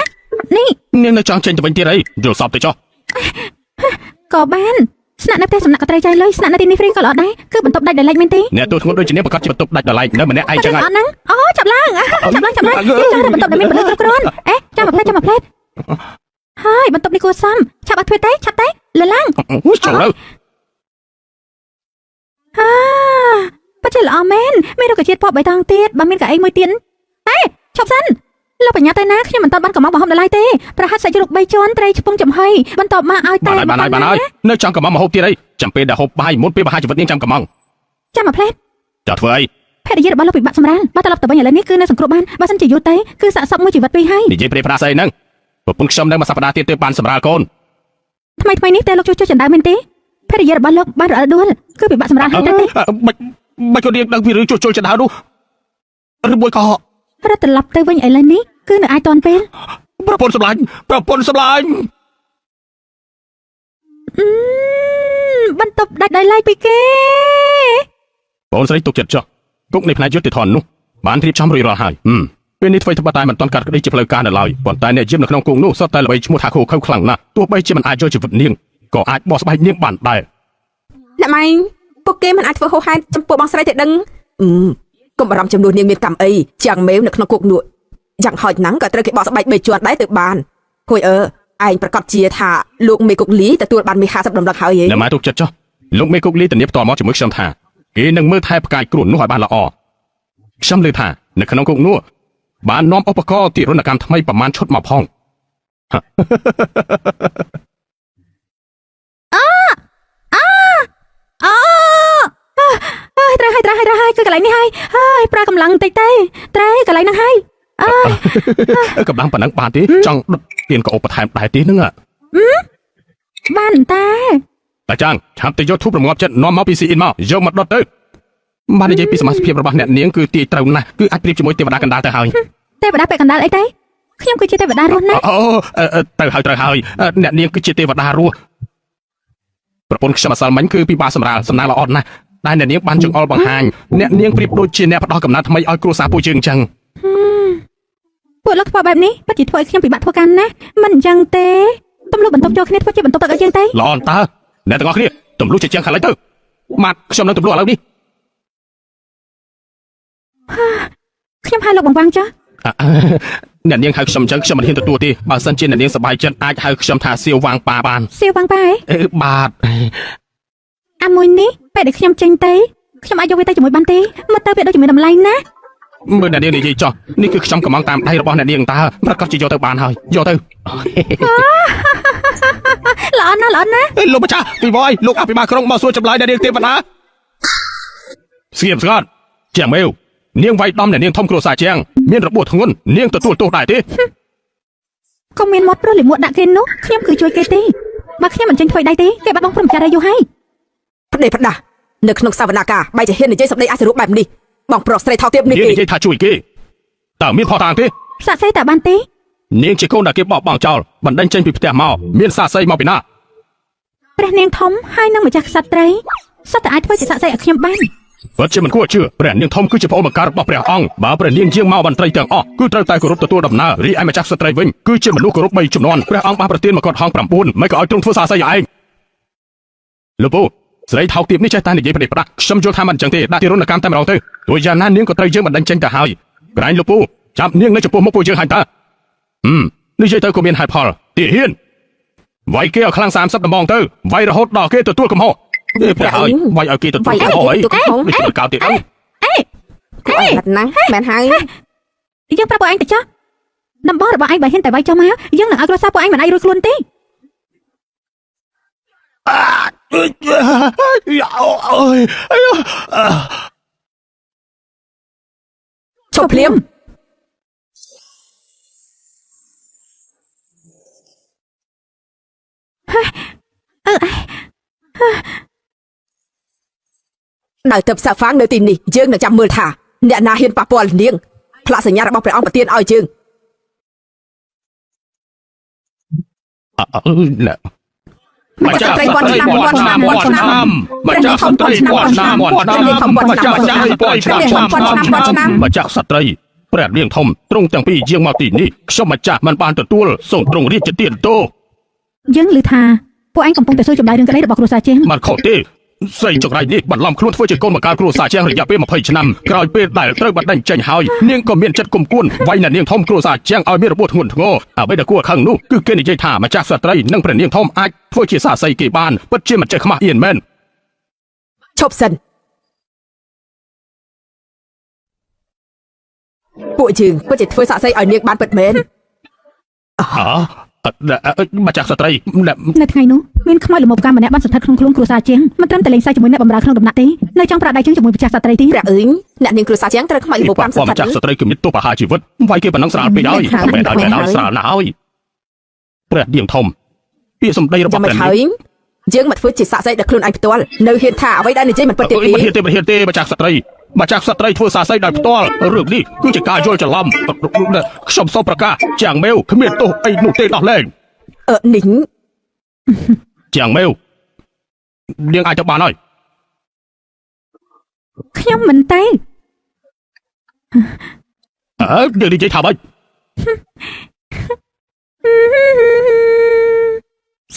A: នេះ
C: នាងនៅចង់ចេញទៅវិញទៀតអីយល់សពទៅចុះ
A: ក៏បានស្នាក់នៅផ្ទះសំណាក់ក៏ត្រូវចាយលុយស្នាក់នៅទីនេះហ្វ្រីក៏ល្អដែរគឺបន្ទប់ដាច់ដោយឡែកមែនទេ
C: អ្នកទូធ្ងន់ដូចជានាងប្រកាសជាបន្ទប់ដាច់ដោយឡែកនៅម្នាក់ឯងចឹងហើយ
A: អត់ហ្នឹងអូចាប់ឡើងចាប់ឡើងចាប់ឡើងយើងចង់រកបន្ទប់ដែលមានពលិគ្រប់គ្រាន់អេចាំមួយផ្លែតចាំមួយផ្លែតហើយបន្ទប់នេះគួរសមឆាប់ឲ្យធ្វើទេឆាប់ទេលឡើង
C: អូចូលទៅ
A: អាពិតជាល្អមែនមានរុក្ខជាតិពណ៌បៃតងទៀតបើមានកៅអីមួយទៀតអេឈប់សិនលោកបញ្ញាទៅណាខ្ញុំមិនទាន់បានកំងបង្ហូបដល់ឡើយទេប្រហិតសាច់ជ្រូកបីជាន់ត្រីឆ្ពង់ចំហុយបន្ទាប់មកឲ្យតែ
C: បានហើយបានហើយបានហើយនៅចង់កំងមកហូបទៀតអីចាំពេលដែលហូបបាយមុនពេលបហាជីវិតនាងចាំកំង
A: ចាំមួយផ្លែត
C: ចោះធ្វើអី
A: ភរិយារបស់លោកពិបាកសម្រាលបើត្រឡប់ទៅវិញឥឡូវនេះគឺនៅសង្គ្រោះបានបើសិនជាយូរទៅគឺសាកសពមួយជីវិតពីរហើយ
C: និយាយព្រេប្រាស្អីហ្នឹងប្រពន្ធខ្ញុំនៅមួយសប្តាហ៍ទៀតទើបបានសម្រាលកូន
A: ថ្មីថ្មីនេះតែលោកជួសជុលចណ្ដើមមែនទេភរិយារបស់លោកបានរអិលដួលគឺពិបាកសម្រាលហើយទៅទេ
C: មិនមិនក៏នាងដឹងពីរឿងជួសជុលចណ្ដើមនោះឬមួយក៏
A: រត់ត្រឡប់ទៅវិញឥឡូវនេះគឺនៅអាចតាន់ពេល
C: ប្រពន្ធសម្លាញ់ប្រពន្ធសម្លាញ់
A: អឺបន្ទប់ដាច់ដោយឡែកពីគេ
C: បងស្រីទុកចិត្តចុះគុកនៃផ្នែកយុត្តិធម៌នោះបានរៀបចំរួចរាល់ហើយហឹមពេលនេះអ្វីត្បិតតែមិនទាន់កាត់ក្តីជាផ្លូវការនៅឡើយប៉ុន្តែអ្នកយាមនៅក្នុងគុកនោះសុទ្ធតែល្បីឈ្មោះថាខូខើខ្លាំងណាស់ទោះបីជាមិនអាចយកជីវិតនាងក៏អាចបោះស្បែកនាងបានដែរ
B: អ្នកម៉ែងពួកគេមិនអាចធ្វើហោហែចំពោះបងស្រីទេដឹងអឺកុំបារម្ភចំនួននាងមានកម្មអីជាងមេវនៅក្នុងគុកនោះយ៉ាងហោចណាស់ក៏ត្រូវគេបកស្បែកបីជាន់ដែរទៅបានហួយអើឯងប្រកាសជាថាលោកមេគុកលីទទួលបានមេ50ដំឡឹងហើយហី
C: អ្នកម៉ែទុកចិត្តចុះលោកមេគុកលីធានាផ្ទាល់មកជាមួយខ្ញុំថាគេនឹងមើលថែផ្កាយគ្រួនោះឲ្យបានល្អខ្ញុំលើថានៅក្នុងគុកនោះបាននាំឧបករណ៍ទារុណកម្មថ្មីប្រមាណឈុតមកផង
A: អូអើយត្រូវហើយត្រូវហើយត្រូវហើយគឺកន្លែងនេះហើយហើយប្រើកម្លាំងបន្តិចទៅត្រូវកន្លែងហ្នឹងហើយអើយ
C: កម្លាំងប៉ុណ្ណឹងបានទេចង់ដុតទៀនក៏ឧបថែមដែរទេហ្នឹង
A: បានតា
C: តាចាងឆាប់ទៅយកធូបរងាប់ចិត្តនាំមកពីស៊ីអ៊ីនមកយកមកដុតទៅបាននិយាយពីសមាជិកភាពរបស់អ្នកនាងគឺទាយត្រូវណាស់គឺអាចប្រៀបជាមួយទេវតាកណ្ដាលទៅហើយ
A: ទេវតាពាក់កណ្ដាលអីទេខ្ញុំគឺជាទេវតារស់ណា
C: អូទៅហើយត្រូវហើយអ្នកនាងគឺជាទេវតារស់ប្រពន្ធខ្ញុំអសិលមិញគឺពិបាកសម្រាលសំណាងល្អណាស់តែអ្នកនាងបានចង្អុលបង្ហាញអ្នកនាងប្រៀបដូចជាអ្នកផ្ដោះកំណត់ថ្មីឲ្យគ្រួសារពួកយើងអញ្ចឹង
A: ពួកលោកធ្វើបែបនេះពិតជាធ្វើឲ្យខ្ញុំពិបាកធ្វើការណាស់មិនអញ្ចឹងទេទំលុះបន្ទប់ចូលគ្នាធ្វើជាបន្ទប់ទឹកឲ្យយើងទេ
C: ល្អតើអ្នកទាំងអស់គ្នាទម្លុះជាជាងខាងលិចទៅម៉ាត់ខ្ញុំនឹងទម្លុះឥឡូវនេះ
A: ខ្ញុំហៅលោកបង្វាងចុះ
C: អ្នកនាងហៅខ្ញុំអញ្ចឹងខ្ញុំមិនហ៊ានទទួលទេបើសិនជាអ្នកនាងសប្បាយចិត្តអាចហៅខ្ញុំថាសៀវវាងប៉ាបាន
A: សៀវវាងប៉ាឯង
C: អឺបាទ
A: អាមួយនេះពេលដែលខ្ញុំចេញទៅខ្ញុំអាចយកវាទៅជាមួយបានទេមកទៅវាដូចជាមានតម្លៃណាស់
C: មើលអ្នកនាងនិយាយចោះនេះគឺខ្ញុំកំងតាមដៃរបស់អ្នកនាងតើប្រកាសជាយកទៅបានហើយយកទៅ
A: ល្អណាស់ល្អណាស់
C: លោកម្ចាស់ពីវយលោកអភិបាលក្រុងមកសួរចម្លើយអ្នកនាងទេវតាស្ងៀមស្ងាត់ជាងមេវនាងវាយដំអ្នកនាងធំគ្រួសារជាងមានរបួសធ្ងន់នាងទទួលទោសដែរទេ
A: កុំមានមាត់ព្រោះលិមួកដាក់គេនោះខ្ញុំគឺជួយគេទេបើខ្ញុំមិនចេញធ្វើដៃទេគេបាត់បង់ព្រមចារីយូរហើយ
B: ប្តេផ្ដាស់នៅក្នុងសវនាការបែរជាហ៊ាននិយាយសម្ដីអសរុបបែបនេះបងប្រុសស្រីថោកទាបនេះគេ
C: នាងនិយាយថាជួយគេតើមានផុសតាងទេ
A: សាក់សីតើបានទេ
C: នាងជាកូនដែលគេបោះបង់ចោលបណ្ដេញចេញពីផ្ទះមកមានសាសីមកពីណា
A: ព្រះនាងធំហើយនឹងម្ចាស់ក្សត្រីសុទ្ធតែអាចធ្វើជាសាក់សីឲ្យខ្ញុំបាន
C: ពិតជាមិនគួរជឿព្រះនាងធំគឺជាប្អូនបង្កើតរបស់ព្រះអង្គបើព្រះនាងយាងមកបន្ត្រីទាំងអស់គឺត្រូវតែគោរពទទួលដំណើររីឯម្ចាស់ស្ត្រីវិញគឺជាមនុស្សគោរព3ចំនួនព្រះអង្គបានប្រទានមកុដហង9មិនក៏ឲ្យទ្រង់ធ្វើសាសីឯងលោកពូស្រីថោកទាបនេះចេះតែនិយាយប្រដេប្រដាស់ខ្ញុំយល់ថាមិនអញ្ចឹងទេដាក់ទារុណកម្មតែម្ដងទៅទោះយ៉ាងណានាងក៏ត្រូវយើងបណ្ដេញចេញទៅហើយក្រែងលោកពូចាប់នាងនៅចំពោះមុខពួកយើងហើយតើហឹមនិយាយទៅក៏មានហេតុផលទាហ៊ានវាយគេឲ្យខ្លាំង30ដំបងទៅវាយរហូតដល់គេទទួលកំហុស ទេព្រះហើយវាយឲ្យគេទទួល
B: វាយ
C: កំហុសអី
B: ឲ្យគេទទួលកំហុស
C: នេះគឺកោទៀតអើ
B: គួរឲ្យអាណិតណាស់មែនហើយ
A: យើងប្រាប់ពួកឯងទៅចុះដំបងរបស់ឯងបើហ៊ានតែវាយចុះមកយើងនឹងឲ្យគ្រួសារពួកឯងមិនអាចរួចខ្លួនទេ
C: អើយ
B: ឈប់ភ្លាមនៅទៅផ្សាហ្វាងនៅទីនេះយើងនឹងចាំមើលថាអ្នកណាហ៊ានប៉ះពាល់នាងផ្លាកសញ្ញារបស់ព្រះអង្គប្រទានឲ្យយើង
C: អឺណែ
B: ម្ចាស់ស្ត្រីពាន់ឆ្នាំពាន់ឆ្នាំពាន់ឆ្នាំ
C: ម្ចាស់ស្ត្រីពាន់ឆ្នាំពាន់ឆ្នាំម្ចាស់ស្ត្រីពាន់ឆ្នាំពាន់ឆ្នាំម្ចាស់ស្ត្រីព្រះនាងធំទ្រង់ទាំងពីរយាងមកទីនេះខ្ញុំម្ចាស់មិនបានទទួលសូមទ្រង់រាជទានទោស
A: យើងឮថាពួកឯងកំពុងតែសួរចម្លើយរឿងក្តីរបស់គ្រួសារជាង
C: មិនខុសទេស្រីចង្រៃនេះបន្លំខ្លួនធ្វើជាកូនបង្កើតគ្រួសារជាងរយៈពេល20ឆ្នាំក្រោយពេលដែលត្រូវបណ្ដេញចេញហើយនាងក៏មានចិត្តគុំគួនវាយអ្នកនាងធំគ្រួសារជាងឲ្យមានរបួសធ្ងន់ធ្ងរអ្វីដែលគួរខឹងនោះគឺគេនិយាយថាម្ចាស់ស្ត្រីនិងព្រះនាងធំអាចធ្វើជាសាសីគេបានពិតជាមិនចេះខ្មាស់អៀនមែន
B: ឈប់សិនពួកយើងពិតជាធ្វើសាក់សីឲ្យនាងបានពិតមែន
C: ហ៎ម្ចាស់ស្ត្រី
A: នៅថ្ងៃនោះមានខ្មោចលំមកម្មម្នាក់បានសន្ធិដ្ឋក្នុងខ្លួនគ្រួសារជាងមិនត្រឹមតែលេងសើចជាមួយអ្នកបម្រើក្នុងដំណាក់ទេនៅចង់ប្រាក់ដៃជើងជាមួយម្ចាស់ស្ត្រីទេ
B: ព្រះអើយអ្នកនាងគ្រួសារជាងត្រូវខ្មោចលបកម្មស
C: ម្ចាស់
B: ត្ថិ
C: ស្ត្រីគឺមានទោសប្រហារជីវិតវាយគេប៉ុណ្ណឹងស្រាលពេកហើយមែនហើយមែនហើយស្រាលណាស់ហើយព្រះនាងធំពាក្យសម្ដីរបស់ព្រះនាង
B: ចាំមិនហើយយើងមកធ្វើជាសាក់សីដល់ខ្លួនឯងផ្ទាល់នៅហ៊ានថាអ្វីដែលនិយាយមិនពិតទេពី
C: មិនហ៊ានទេមិនហ៊ានទេម្ចាស់ស្ត្រីម្ចាស់ស្ត្រីធ្វើសាសីដោយផ្ទាល់រឿងនេះគឺជាការយល់ច្រឡំខ្ញុំសូមប្រកាសជាងមេវគ្មានទោសអីនោះទេដោះលែង
B: អឺនេះ
C: ជាងមេវនាងអាចទៅបានហើយ
A: ខ្ញុំមិនទេ
C: អើនាងនិយាយថាម៉េច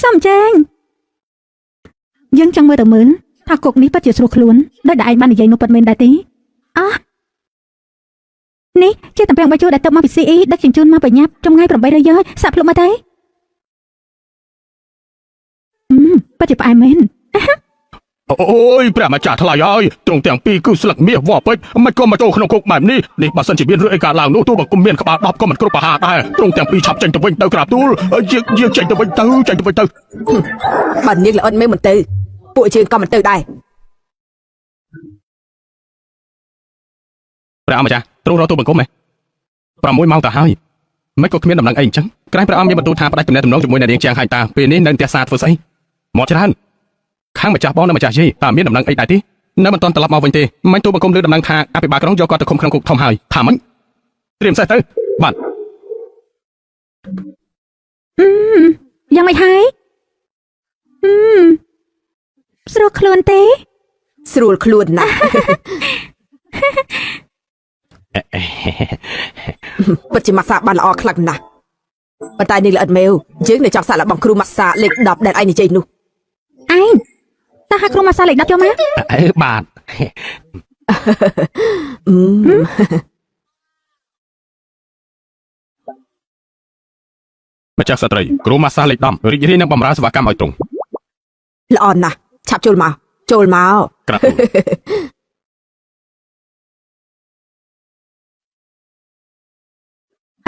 A: សំចេងយើងចង់មើលទៅមើលថាគុកនេះពិតជាស្រួលខ្លួនដោយដែលឯងបាននិយាយនោះពិតមែនដែរទេអោះនេះជាតំពាំងបាយជូរដែលទៅមកពី CE ដឹកជញ្ជូនមកបញ្ញាប់ចម្ងាយ800យ៉យសាក់ភ្លុកមកទេអឺពិតជាផ្អែមមែន
C: អូយព្រះម្ចាស់ថ្លៃហើយទ្រង់ទាំងពីរគឺស្លឹកមាសវ៉ពេជ្រមិនក៏មកចូលក្នុងគុកបែបនេះនេះបើសិនជាមានរឿងអីកើតឡើងនោះទោះបើគុំមានក្បាល10ក៏មិនគ្រប់ប្រហារដែរទ្រង់ទាំងពីរឆាប់ចេញទៅវិញទៅក្រាបទូលយើងយើងចេញទៅវិញទៅចេញទៅវិញទៅ
B: បើនាងល្អិតមេមិនទៅពួកយើងក៏មិនទៅដែរ
C: ព្រះអង្គម្ចាស់ទ្រង់រកទូបង្គំហ៎6ម៉ោងទៅហើយមិនក៏គ្មានដំណឹងអីអញ្ចឹងក្រែងព្រះអង្គមានបន្ទូលថាផ្ដាច់ទំនាក់ទំនងជាមួយអ្នកនាងជាងហើយតាពេលនេះនៅផ្ទះសាធ្វើស្អីមកច្រើនខាងម្ចាស់បងនិងម្ចាស់យាយតើមានដំណឹងអីដែរទេនៅមិនទាន់ត្រឡប់មកវិញទេមិនទូបង្គំលើដំណឹងថាអភិបាលក្រុងយកគាត់ទៅឃុំក្នុងគុកធំហើយថាម៉េចត្រៀមសេះទៅបាទ
A: អឺយ៉ាងម៉េចហើយអឺស្រួលខ្លួនទេ
B: ស្រួលខ្លួនណាស់ ពិតជាម៉ាស្សាបានល្អខ្លាំងណាស់ប៉ុន្តែនាងល្អិតមេវយើងនៅចង់សាកល្បងគ្រូម៉ាស្សាលេខ10ដែលឯងនិយាយនោះ
A: ឯងតើហៅគ្រូម៉ាសាលេខ10ចូលមក
C: អឺបាទ
B: អឺ
C: ម្ចាស់ស្ត្រីគ្រូម៉ាសាលេខ10រីករាយនឹងបម្រើសេវាកម្មឲ្យទ្រង់
B: ល្អណាស់ឆាប់ចូលមកចូលមក
C: ក្រាបទូល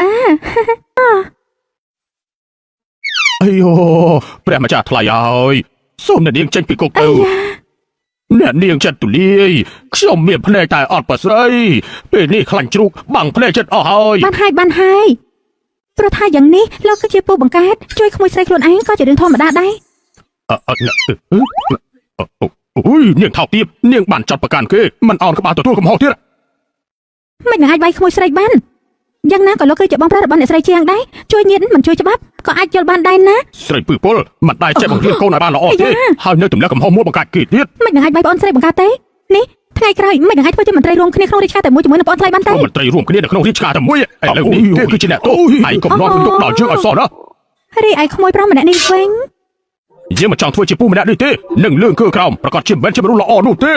A: អើ
C: អាយូព្រះម្ចាស់ថ្លៃហើយសូមអ្នកនាងចេញពីគុកទៅអ្នកនាងចិត្តទូលាយខ្ញុំមានភ្នែកតែអត់ប្រស្រីពេលនេះខ្លាញ់ជ្រូកបាំងភ្នែកចិត្តអស់ហើយ
A: បានហើយបានហើយព្រោះថាយ៉ាងនេះលោកគឺជាពូបង្កើតជួយក្មួយស្រីខ្លួនឯងក៏ជារឿងធម្មតាដែរ
C: អអអូយនាងថោកទាបនាងបានចាត់ប្រកាន់គេមិនអោនក្បាលទទួលកំហុសទៀត
A: មិននឹងអាចវាយក្មួយស្រីបានយ៉ាងណាក៏លោកគឺជាបងប្រុសរបស់អ្នកស្រីជាងដែរជួយញាតមិនជួយច្បាប់ក៏អាចយល់បានដែរណា
C: ស្រីពឺពលមិនដែលចេះបង្រៀនកូនឲ្យបានល្អទេហើយនៅទម្លាក់កំហុសមួយបង្កាច់គេទៀត
A: មិននឹងអាចវាយប្អូនស្រីបង្កើតទេនេះថ្ងៃក្រោយមិននឹងអាចធ្វើជាមន្ត្រីរួមគ្នាក្នុងរាជការតែមួយជាមួយនឹងប្អូនថ្លៃបានទេ
C: មន្ត្រីរួមគ្នានៅក្នុងរាជការតែមួយឥឡូវនេះគេគឺជាអ្នកទោសហើយកុំនាំទុកដល់យើងឲ្យសោះណា
A: រីឯក្មួយប្រុសម្នាក់នេះវិញ
C: យើងមិនចង់ធ្វើជាពូម្នាក់នេះទេនឹងលឿងគឺក្រោមប្រកាសជាមិនមែនជាមនុស្សល្អនោះទេ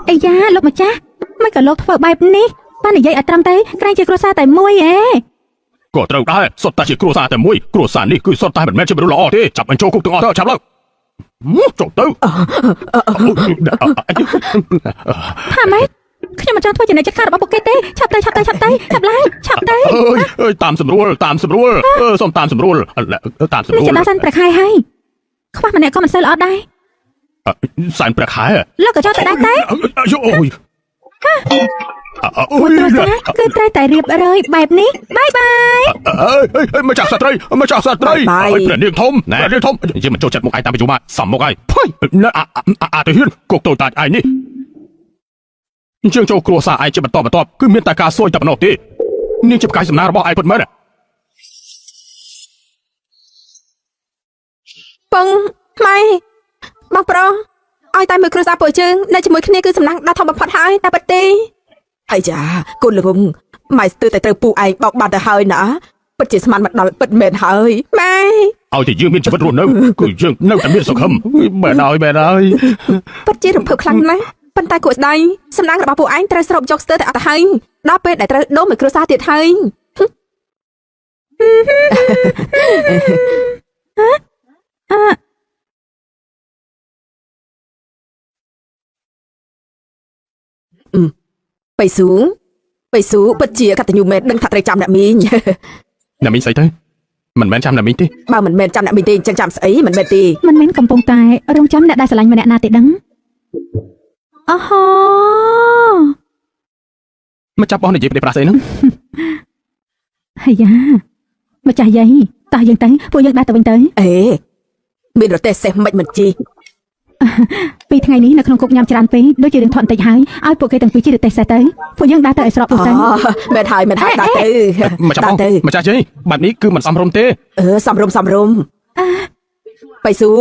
A: អាយ៉ាលោកម្ចាស់មិនក៏លោកធ្វើបែបនេះបាននិយាយឲ្យត្រឹមទៅក្រែងជាគ្រួសារតែមួយឯង
C: ក៏ត្រូវដែរសុទ្ធតែជាគ្រួសារតែមួយគ្រួសារនេះគឺសុទ្ធតែមិនមែនជាមនុស្សល្អទេចាប់បញ្ចូលគុកទាំងអស់ទៅចាប់ឡើង ចុះទៅ
A: ថាម៉េចខ្ញុំមិនចង់ធ្វើជាអ្នកចាត់ការរបស់ពួកគេទេឆាប់ទៅឆាប់ទៅឆាប់ទៅឆាប់ឡើងឆាប់ទៅ
C: អើយអើយតាមស្រួលតាមស្រួលអឺសូមតាមស្រួលតាមស្
A: នេះ
C: រួល
A: จะដល់សិនប្រខែហើយខ្វះម្នាក់ក៏មិនសូវល្អដែរ
C: សែនព្រះខែ
A: លោកក៏ចង់ទៅដែរទេ
C: អូយអូយ
A: គ្រួសារគឺត្រូវតែរៀបរយបែបនេះបាយបាយ
C: អើយម្ចាស់ស្ត្រីម្ចាស់ស្ត្រីអើយព្រះនាងធំព្រះនាងធំយើងមិនចូលចិត្តមុខឯងតាមពីយូរមកសំមុខឯងផុយអាអាទៅហ៊ានគោកតូចតាចឯងនេះជាងចូលគ្រួសារឯងជាបន្តបន្ទាប់គឺមានតែការសួយតែប៉ុណ្ណោះទេនាងជាផ្កាយសំណាងរបស់ឯងពិតមែន
B: ពងម៉ែបងប្រុសឲ្យតែមួយគ្រួសារពួកយើងនៅជាមួយគ្នាគឺសំណាងដ៏ធំបំផុតហើយតែពិតទេអាយ៉ាកូនល្ងងម៉ែស្ទើរតែត្រូវពូឯងបោកបានទៅហើយណាពិតជាស្មានមកដល់ពិតមែនហើយម៉ែ
C: ឲ្យតែយើងមានជីវិតរស់នៅគឺយើងនៅតែមានសុខឹមបែនហើយបែនហើយ
B: ពិតជារំភើបខ្លាំងណាស់ប៉ុន្តែគួរស្ដាយសំណាងរបស់ពួកឯងត្រូវស្រូបយកស្ទើរតែអត់ទៅហើយដល់ពេលដែលត្រូវដូរមួយគ្រួសារទៀតហើយ
A: អឺ
B: បៃស៊ូបៃស៊ូពិតជាកតញ្ញូមែនដឹងថាត្រូវចាំអ្នកមីង
C: អ្នកមីងស្អីទៅមិនមែនចាំអ្នកមីងទេ
B: បើមិនមែនចាំអ្នកមីងទេអញ្ចឹងចាំស្អីមិនមែនទេ
A: មិនមែនកំពុងតែរងចាំអ្នកដែលស្រឡាញ់ម្នាក់ណាទេដឹងអូហូ
C: មកចាប់បោះនិយាយប្រប្រាស់ស្អីហ្នឹង
A: អាយ៉ាម្ចាស់យាយតោះយើងទៅពួកយើងដើរទៅវិញទៅ
B: អេមានរទេះសេះមិនមិនជី
A: ពីថ្ងៃនេះនៅក្នុងគុកញ៉ាំច្រើនពេកដូចជារឿងថត់បន្តិចហើយឲ្យពួកគេទាំងពីរជិះរទេះសេះទៅពួកយើងដើរទៅឲ្យស្រប
B: អូ
A: ទៅទៅ
B: មែនហើយមែនហើយដាក់ទៅ
C: មកចាប់បោះ
B: ដាក់ទៅ
C: ម្ចាស់ជ័យបែបនេះគឺមិនសមរម្យទេ
B: អឺសំរុំសំរុំបៃស៊ូ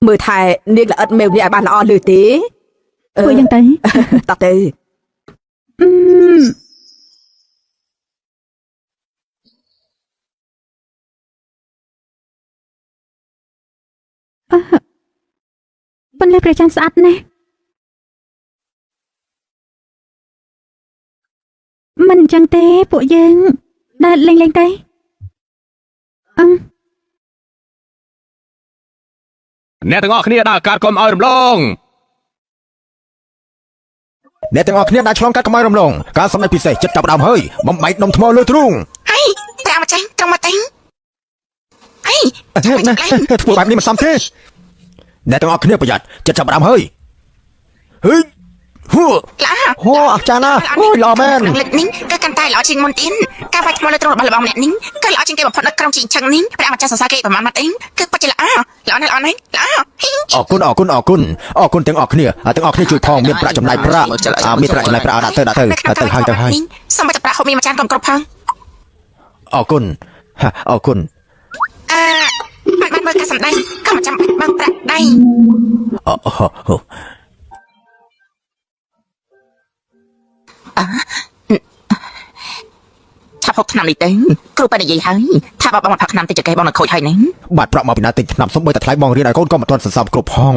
B: មើលថែនាងល្អិតមេវនេះឲ្យបានល្អលើទេអឺ
A: ពួកយើងទៅ
B: តោះទៅ
A: អឺអឺពន្លឺព្រះច័ន្ទស្អាតណាស់មិនអញ្ចឹងទេពួកយើងដើរលេងលេងទៅអឺ
C: អ្នកទាំងអស់គ្នាដើរកាត់កុំឲ្យរំលង
D: អ្នកទាំងអស់គ្នាដែលឆ្លងកាត់កម្ៅរំលងការសម្ដែងពិសេសចិត្តចាប់ផ្ដើមហើយបំបែកដុំថ្មលើទ្រូង
E: អីប្រាម្ចាស់ត្រង់មកទេអី
D: ធ្វើបែបនេះមិនសមទេអ្នកទាំងអស់គ្នាប្រយ័ត្នចិត្តចាប់ផ្ដើមហើយហេហូ
E: ល្អ
D: ហូអស្ចារ្យណាស់អូយល្អមែន
E: លើកនេះគឺកាន់តែល្អជាងមុនទៀតការវាយថ្មលើទ្រង់របស់លបងម្នាក់នេះគឺល្អជាងគេបំផុតនៅក្រុងជីងឆឹងនេះព្រះម្ចាស់សរសើរគេប្រមាណមកអីគឺពិតជាល្អល្អណាស់ល្អណាស់ល្អ
D: អរគុណអរគុណអរគុណអរគុណទាំងអស់គ្នាទាំងអស់គ្នាជួយផងមានប្រាក់ចំណាយប្រាក់មានប្រាក់ចំណាយប្រាក់ដាក់ទៅដាក់ទៅ
E: នៅក្នុង
D: ទៅហើយទៅហើយ
E: នេះសូម្បីតែប្រាក់ហូបមានមួយចានក៏គ្រប់ផង
D: អរគុណអរគុណ
E: អឺមិនបានមើលការសម្ដែងក៏មិនចាំបាច់បើកប្រាក់ដៃ
D: អូ
E: ថាហូបថ្នាំនេះទៅគ្រូបែរនិយាយហើយថាបើបងមកផឹកថ្នាំទៅចកេះបងនឹងខូចហើយនេះ
D: បាត់ប្រាក់មកពីណាទិញថ្នាំសំបីតែថ្លៃបងរៀនឲ្យកូនក៏មិនទាន់សន្សំគ្រប់ផង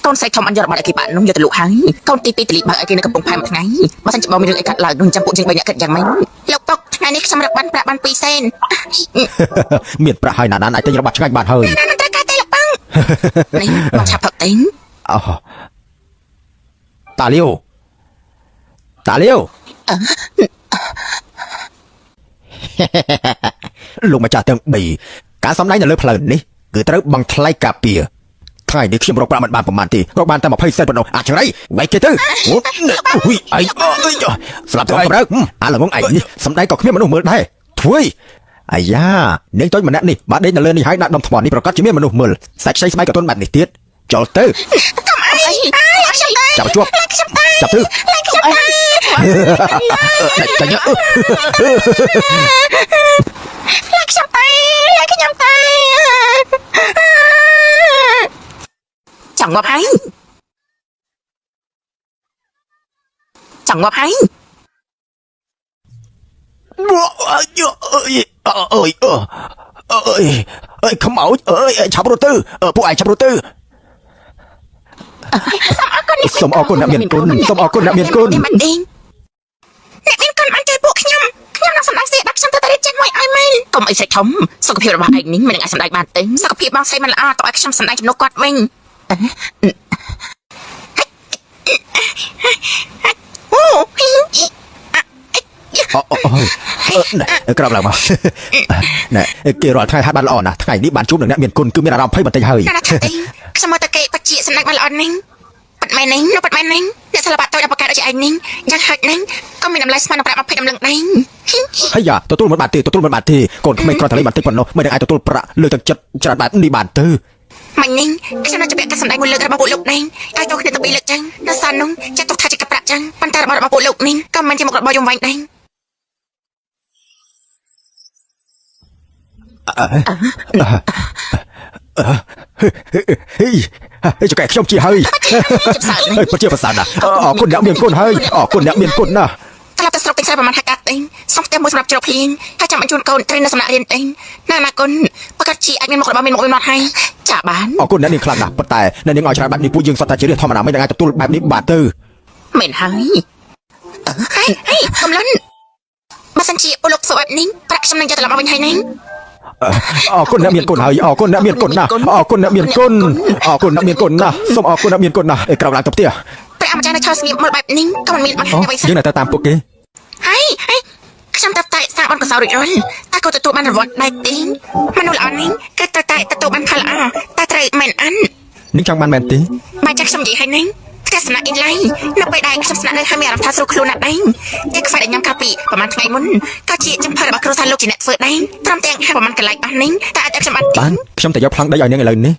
E: កូនស្រីធំអញយករបស់ឲ្យគេបាក់នោះយកទៅលក់ហើយកូនទី2តលីបើឲ្យគេនៅកំពង់ផែមួយថ្ងៃបើសិនជាបងមានរឿងអីកាត់ឡើងនោះចាំពួកយើងបីអ្នកគិតយ៉ាងម៉េចលោកពុកថ្ងៃនេះខ្ញុំរកបានប្រាក់បាន2សេន
D: មានប្រាក់ហើយណាស់ណាអាចទិញរបស់ឆ្ងាញ់បានហើយ
E: ណាមិនត្រូវការទេលោកប៉ឹងនេះបងឆាប់ផឹកទេ
D: អូតាលាវតាលាវលោកម្ចាស់ទាំង3ការសម្ដែងនៅលើផ្លូវនេះគឺត្រូវបង់ថ្លៃការពារថ្ងៃនេះខ្ញុំរកប្រាក់មិនបានប្រមាណទេរកបានតែ20សេនប៉ុណ្ណោះអាចរៃវាយគេទៅអូយអីអើយស្លាប់ទៅកម្រើកអាល្ងងឯងនេះសម្ដែងក៏គ្មានមនុស្សមើលដែរធ្វើអាយ៉ានាងតូចម្នាក់នេះបើដេកនៅលើនេះហើយដាក់ដុំថ្មនេះប្រកាសជាមានមនុស្សមើលសាច់ខ្ចីស្បែកកតុនបែបនេះទៀតចូលទៅ
E: កុំអីអើយខ្ញុំទេ
D: ចាប់ជាប់
E: ខ្ញុំទេ
D: ចាប់ទៅ
E: ខ្ញុំទេ
D: ចាញ់
E: ខ្ញុំទេខ្ញុំទេចង់ងាប់ហើយចង់ងាប់ហើយ
D: អើយអើយអើយអើយអើយខ្មោចអើយឆាប់រត់ទៅពួកឯងឆាប់រត់ទៅសូមអរគុណអ្នកមានគុណសូមអរគុណអ្នកមានគុណ
E: មិនទេអ្នកមានគុណបានជួយពួកខ្ញុំខ្ញុំ នឹងសម្ដែងស្អីដាក់ខ្ញុំទៅតែរៀបចេញមួយឲ្យមែនកុំអីស្រីធំសុខភាពរបស់ឯងនេះមិននឹងអាចសម្ដែងបានទេសុខភាពបងស្រីមិនល្អតោះឲ្យខ្ញុំសម្ដែងជំនួសគាត់វិញអូ
D: អូអូអូណែក្រោបឡើងមកណែគេរាល់ថ្ងៃហាត់បានល្អណាស់ថ្ងៃនេះបានជួបនឹងអ្នកមានគុណគឺមានអារម្មណ៍ភ័យបន្តិចហើយ
E: ណាស់ថាអីខ្ញុំមកតកេបជាសម្ដែងបានល្អណាស់ប៉ាត់មែននេះនោះប៉ាត់មែននេះអ្នកសិល្បៈតូចដល់បកកើតដូចជាឯងនេះយ៉ាងហោចណាស់ក៏មានតម្លៃស្មើនឹងប្រាក់20តម្លឹងដែរ
D: ហើយយ៉ាទទួលមិនបានទេទទួលមិនបានទេកូនក្មេងគ្រាន់តែលេងបន្តិចប៉ុណ្ណោះមិននឹងអាចទទួលប្រាក់លើកទឹកចិត្តច្រើនបែបនេះបានទេ
E: មិញនេះខ្ញុំនៅជាពាក់ការសម្ដែងមួយលើករបស់ពួកលោកនេះឲ្យចូលគ្នាទៅពីរលើកចឹងនៅសាននោះចាត់ទុកថាជាកប្រាក់ចឹងប៉ុន្តែរបស់របស់ពួកលោកនេះក៏មិនជាមុខរបស់យំវែងដែរ
D: ហេហេចកែខ្ញុំជាហើយ
E: ជិបសើនេះ
D: ហើយប្រជាប្រសាណាស់អរគុណអ្នកមានគុណហើយអរគុណអ្នកមានគុណណាស់
E: ត្រឡប់ទៅស្រុកទិញស្រែប្រហែលហិកតាទិញសុំផ្ទះមួយសម្រាប់ជ្រកភ្លៀងហើយចាំបញ្ជូនកូនត្រូវនៅសំណាក់រៀនទិញណាណាគុណប្រកាសជាអាចមានមុខរបស់មានមុខមានមាត់ហើយចាបាន
D: អរគុណអ្នកនាងខ្លាំងណាស់ប៉ុន្តែអ្នកនាងឲ្យច្រើនបែបនេះពួកយើងសុទ្ធតែជារឿងធម្មតាមិននឹងអាចទទួលបែបនេះបានទេ
E: មែនហើយហេហេកំលុនបើសិនជាពួកលោកធ្វើបែបនេះប្រាក់ខ្ញុំនឹងយកត្រឡប់មកវិញហើយណា
D: អរគុណអ្នកមានគុណហើយអរគុណអ្នកមានគុណណាស់អរគុណអ្នកមានគុណអរគុណអ្នកមានគុណណាស់សូមអរគុណអ្នកមានគុណណាស់ឯក្រោកឡើងទៅផ្ទះ
E: ព្រះអម្ចាស់នៅឆោស្ងៀមមើលបែបនេះក៏មិនមានបញ្ហា
D: អូ
E: អ្វីសោះ
D: យើងនៅតែតាមពួកគេ
E: ហើយហេខ្ញុំតែតែសាកបានកសោរួចរាល់តែក៏ទទួលបានរង្វាន់ដែរទេមនុស្សល្អនេះគឺត្រូវតែទទួលបានផលល្អតែត្រូវមែនអន់
D: នឹងចង់បានមែនទេ
E: បើចាស់ខ្ញុំនិយាយឲ្យនេះផ្ទះសំណាក់អ៊ីនឡៃនៅពេលដែលខ្ញុំស្នាក់នៅហើយមានអារម្មណ៍ថាស្រួលខ្លួនណាស់ដែរតែខ្វះដែលញ៉ាំកាលពីប្រហែលថ្ងៃមុនក៏ជាចំផើរបស់គ្រួសារលោកជាអ្នកធ្វើដែរព្រមទាំងហាប្រហែលកន្លែងអស់នេះតែអាចឲ្យខ្ញុំបានទេ
D: បានខ្ញុំតែយកប្លង់ដីឲ្យនាងឥឡូវនេះ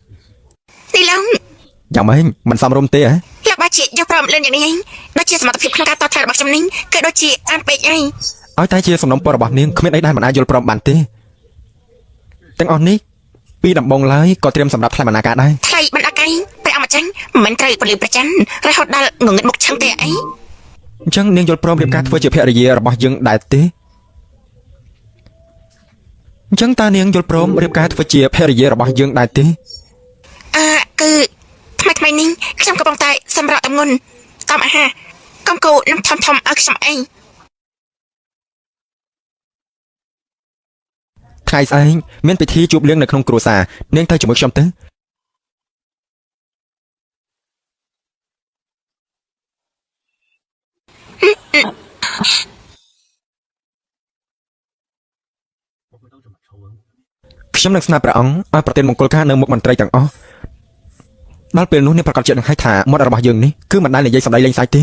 E: ទីឡង
D: យ៉ាងម៉េចមិនសមរម្យទេហ៎
E: លោកបាជាយកព្រមលឿនយ៉ាងនេះឯងដូចជាសមត្ថភាពក្នុងការតថ្លៃរបស់ខ្ញុំនេះគឺដូចជាអានពេកហើយ
D: ឲ្យតែជាសំណុំពររបស់នាងគ្មានអីដែលមិនអាចយល់ព្រមបានទេទាំងអស់នេះពីដំបងឡើយក៏ត្រៀមសម្រាប់ថ្លៃបណ្ណាការដែរ
E: ថ្លៃបណ្ដាកៃព្រះអម្ចាស់មិនត្រូវពលឺប្រច័នរហូតដល់ងងឹតមុខឆឹងទេអី
D: អញ្ចឹងនាងយល់ព្រមរៀបការធ្វើជាភរិយារបស់យើងដែរទេអញ្ចឹងតើនាងយល់ព្រមរៀបការធ្វើជាភរិយារបស់យើងដែរទេ
E: អឺគឺថ្មីថ្មីនេះខ្ញុំកំពុងតែសម្រាប់ទម្ងន់តាមអាហារកុំគោនឹងធំធំឲ្យខ្ញុំអី
D: ថ្ងៃស្អែកមានពិធីជួបលៀងនៅក្នុងគ្រួសារនាងទៅជាមួយខ្ញុំទៅខ្ញុំនឹងស្នើព្រះអង្គឲ្យប្រទានមង្គលការនៅមុខមន្ត្រីទាំងអស់ដល់ពេលនោះនាងប្រកាសជានឹងឲ្យថាមាត់របស់យើងនេះគឺមិនដែលនិយាយសម្ដីលេងសើចទេ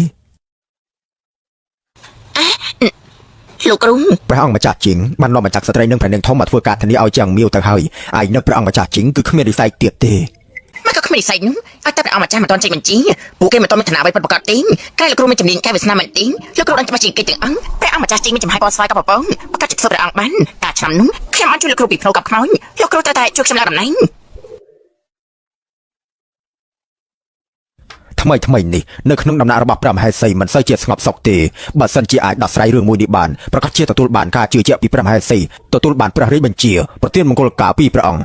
E: លោកគ្រូ
D: ព្រះអង្គម្ចាស់ជីងបាននាំម្ចាស់ស្ត្រីនិងព្រះនាងធំមកធ្វើការធានាឲ្យជាងមៀវទៅហើយឯនឹកព្រះអង្គម្ចាស់ជីងគឺគ្មានវិស័យទៀតទេ
E: មកក៏គ្មាននិស័យនោះឲ្យតែព្រះអង្គម្ចាស់មិនទាន់ចេញបញ្ជីពួកគេមិនទាន់មានឋានៈអ្វីពិតប្រាកដទេក្រែលោកគ្រូមានជំនាញកែវាសនាមែនទេលោកគ្រូដឹងច្បាស់ជាងគេទាំងអង្គព្រះអង្គម្ចាស់ជីងមានចំហាយពណ៌ស្វាយក៏ប្រពងប្រកាសជាធ្វើព្រះអង្គបានកាលឆ្នាំនោះខ្ញុំបានជួយលោកគ្រូពីភ្នូកັບខ្មោចលោកគ្រូត្រូវតែជួយខ្ញុំឡើងតំណែង
D: ថ្មីថ្មីនេះនៅក្នុងដំណាក់របស់ព្រះមហេសីមិនសូវជាស្ងប់សុខទេបើសិនជាអាចដោះស្រាយរឿងមួយនេះបានប្រកាសជាទទួលបានការជឿជាក់ពីព្រះមហេសីទទួលបានព្រះរាជបញ្ជាប្រទានមង្គលការពីព្រះអង្គ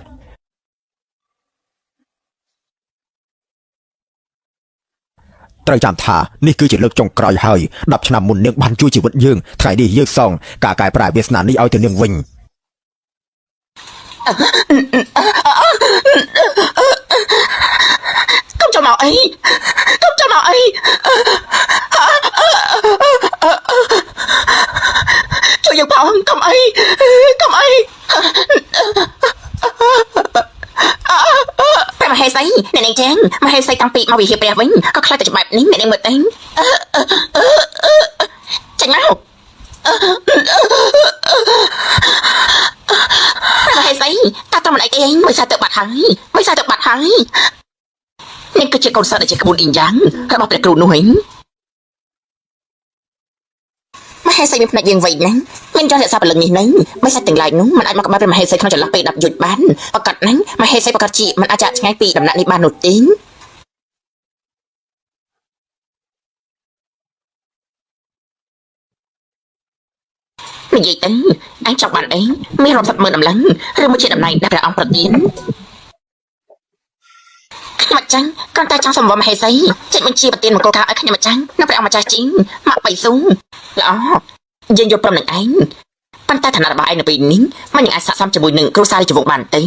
D: ត្រូវចាំថានេះគឺជាលើកចុងក្រោយហើយ10ឆ្នាំមុននាងបានជួយជីវិតយើងថ្ងៃនេះយើងសងការកែប្រែវាសនានេះឲ្យទៅនាងវិញ
E: កុំចូលមកអីកុំចូលមកអីជួយយើងផងកុំអីកុំអីព្រះមហេសីអ្នកនាងចាងមហេសីតាំងពីមកវិហារព្រះវិញក៏ខ្លាចតែច្បាប់នេះអ្នកនាងមើលទៅចេញមកព្រះមហេសីតើត្រឹមមិនអីទេមួយសាទៅបាត់ហើយមួយសាទៅបាត់ហើយ នេះគឺជាកូនសិស្សដែលជាក្បួនអ៊ីងយ៉ាងរបស់ព្រះគ្រូនោះឯងមហេសីមានផ្នែកយើងវៃណាស់មានចង់រក្សាព្រលឹងនេះណាស់មិនសាច់ទាំងឡាយនោះមិនអាចមកក្បែរព្រះមហេសីក្នុងចន្លោះពេល10យប់បានប្រកាសណាស់មហេសីប្រកាសជាមិនអាចចាក់ឆ្ងាយពីដំណាក់នេះបាននោះទេនិយាយទៅអញចង់បានអីមានរាប់សិបម៉ឺនតម្លឹងឬមួយជាតំណែងដែលព្រះអង្គប្រទាន ខ្ញុំអត់ចាញ់គ្រាន់តែចង់សម្វមហេសីចេញបញ្ជាប្រទានមង្គលការឲ្យខ្ញុំអត់ចាញ់នៅព្រះអង្គម្ចាស់ជីងម៉ាក់បៃស៊ូល្អយើងយល់ព្រមនឹងឯង ប៉ុន្តែឋានៈរបស់ឯងនៅពេលនេះមិននឹងអាចស័ក្តិសមជាមួយនឹងគ្រួសាររាជវង្សបានទេ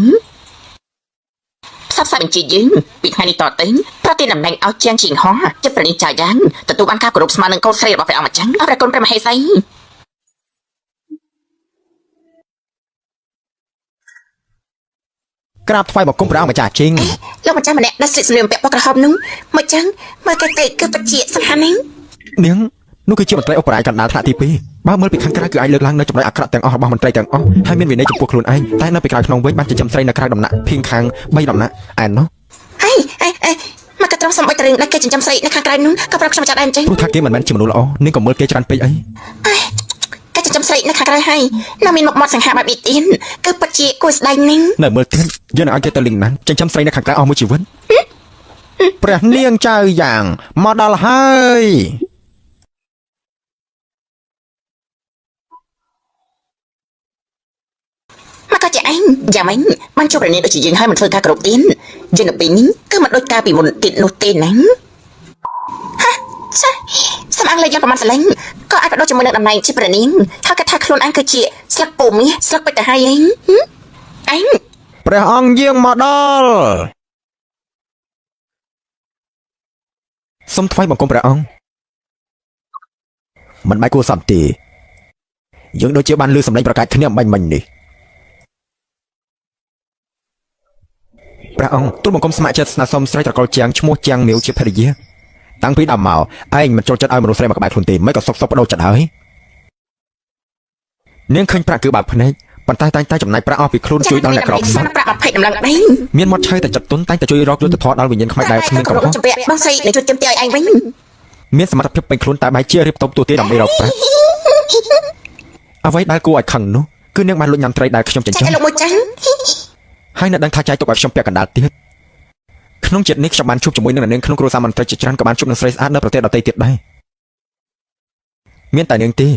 E: ផ្សព្វផ្សាយបញ្ជាយើងពីថ្ងៃនេះតទៅប្រទានតំណែងឲ្យជាងជីងហោះជាព្រះនាងចាយ៉ាងទទួលបានការគោរពស្មើនឹងកូនស្រីរបស់ព្រះអង្គម្ចាស់អរព្រះគុណព្រះមហេសី
D: ក្រាបថ្វាយបង្គំព្រះអង្គម្ចាស់ជីង
E: លោកម្ចាស់ម្នាក់ដែលស្លៀកសម្លៀកបំពាក់ពណ៌ក្រហមនោះមកចឹងមើលគេទៅគឺពិតជាសង្ហានេះ
D: នាងនោះគឺជាមន្ត្រីឧបរាជកណ្ដាលថ្នាក់ទី2បើមើលពីខាងក្រៅគឺអាចលើកឡើងនៅចំណុចអាក្រក់ទាំងអស់របស់មន្ត្រីទាំងអស់ហើយមានវិន័យចំពោះខ្លួនឯងតែនៅពីក្រៅក្នុងវិញបានចិញ្ចឹមស្រីនៅក្រៅដំណាក់ភៀងខាង3ដំណាក់ឯណោះ
E: ហេអេអេមកក៏ត្រង់សំបីតរឿងដែលគេចិញ្ចឹមស្រីនៅខាងក្រៅនោះក៏ប្រាប់ខ្ញុំម្ចាស់ដែរអញ្ចឹង
D: ព្រោះថាគេមិនមែនជាមនុស្សល្អនាងក៏មើលគេច្រើនពេកអី
E: អេគេចិញ្ចឹមស្រីនៅខាងក្រៅហើយនៅមានមុខមាត់សង្ហាបែបនេះទៀតគឺពិតជាគួរស្ដាយណាស់
D: នៅមើលទៀតយើងនឹងឲ្យគេទៅលីងណាន់ចិញ្ចឹមស្រីនៅខាងក្រៅអស់មួយជីវិតព្រះនាងចៅយ៉ាងមកដល់ហើយ
E: មកក៏ជាឯងយ៉ាងម៉េចបានជួបរនាងដូចជាយើងហើយមិនធ្វើការគ្រប់ទៀតយើងនៅពេលនេះគឺមិនដូចកាលពីមុនទៀតនោះទេណាហាចាសំអាងលេខយ៉ាងប្រហែលសលេងក៏អាចបដូរជាមួយនឹងតំណែងជាព្រះនាងថាគាត់ថាខ្លួនឯងគឺជាស្លឹកពូមាសស្លឹកពេជ្រទៅហើយឯងឯង
D: ព្រះអង្គយាងមកដល់សូមថ្វាយបង្គំព្រះអង្គមិនបាច់គួរសមទេយើងដូចជាបានលឺសម្លេងប្រកាសគ្នាអំបញ្ញមិញនេះព្រះអង្គទូលបង្គំស្ម័គ្រចិត្តស្នើសុំស្រីត្រកូលជាងឈ្មោះជាងមៀវជាភរិយាតាំងពីដើមមកឯងមិនចូលចិត្តឲ្យមនុស្សស្រីមកក្បែរខ្លួនទេមិនក៏សុកសុកបដូរចិត្តហើយនាងឃើញប្រាក់គឺបើកភ្នែកប៉ុន្តែតែងតែចំណាយប្រាក់អស់ពីខ្លួនជួយដល់អ្នកក្រខ្សត់
E: ប្រាក់20តម្លឹងដែរ
D: មានមាត់ឆៅតែចិត្តទុនតែងតែជួយរកយុទ្ធធម៌ដល់វិញ្ញាណខ្មោចដែលគ្មានកំហុស
E: ជំពាក់បងស្រីនឹងជួយទាមទារឲ្យឯងវិញ
D: មានសមត្ថភាពពេញខ្លួនតែបែរជារៀបតបទួទេដើម្បីរកប្រាក់អ្វីដែលគួរឲ្យខឹងនោះគឺនាងបានលួចញ៉ាំត្រីដែលខ្ញុំចិញ្ចឹម
E: ចាក់ឲ្យលោកមួយចាំង
D: ហើយនៅដឹងថាចាយទុកឲ្យខ្ញុំពាក់កណ្ដាលទៀតក្នុងជាតិនេះខ្ញុំបានជួបជាមួយនឹងនាងក្នុងគ្រួសារមន្ត្រីជាច្រើនក៏បានជួបនឹងស្រីស្អាតនៅប្រទេសដទៃទៀតដែរមានតែនាងទេ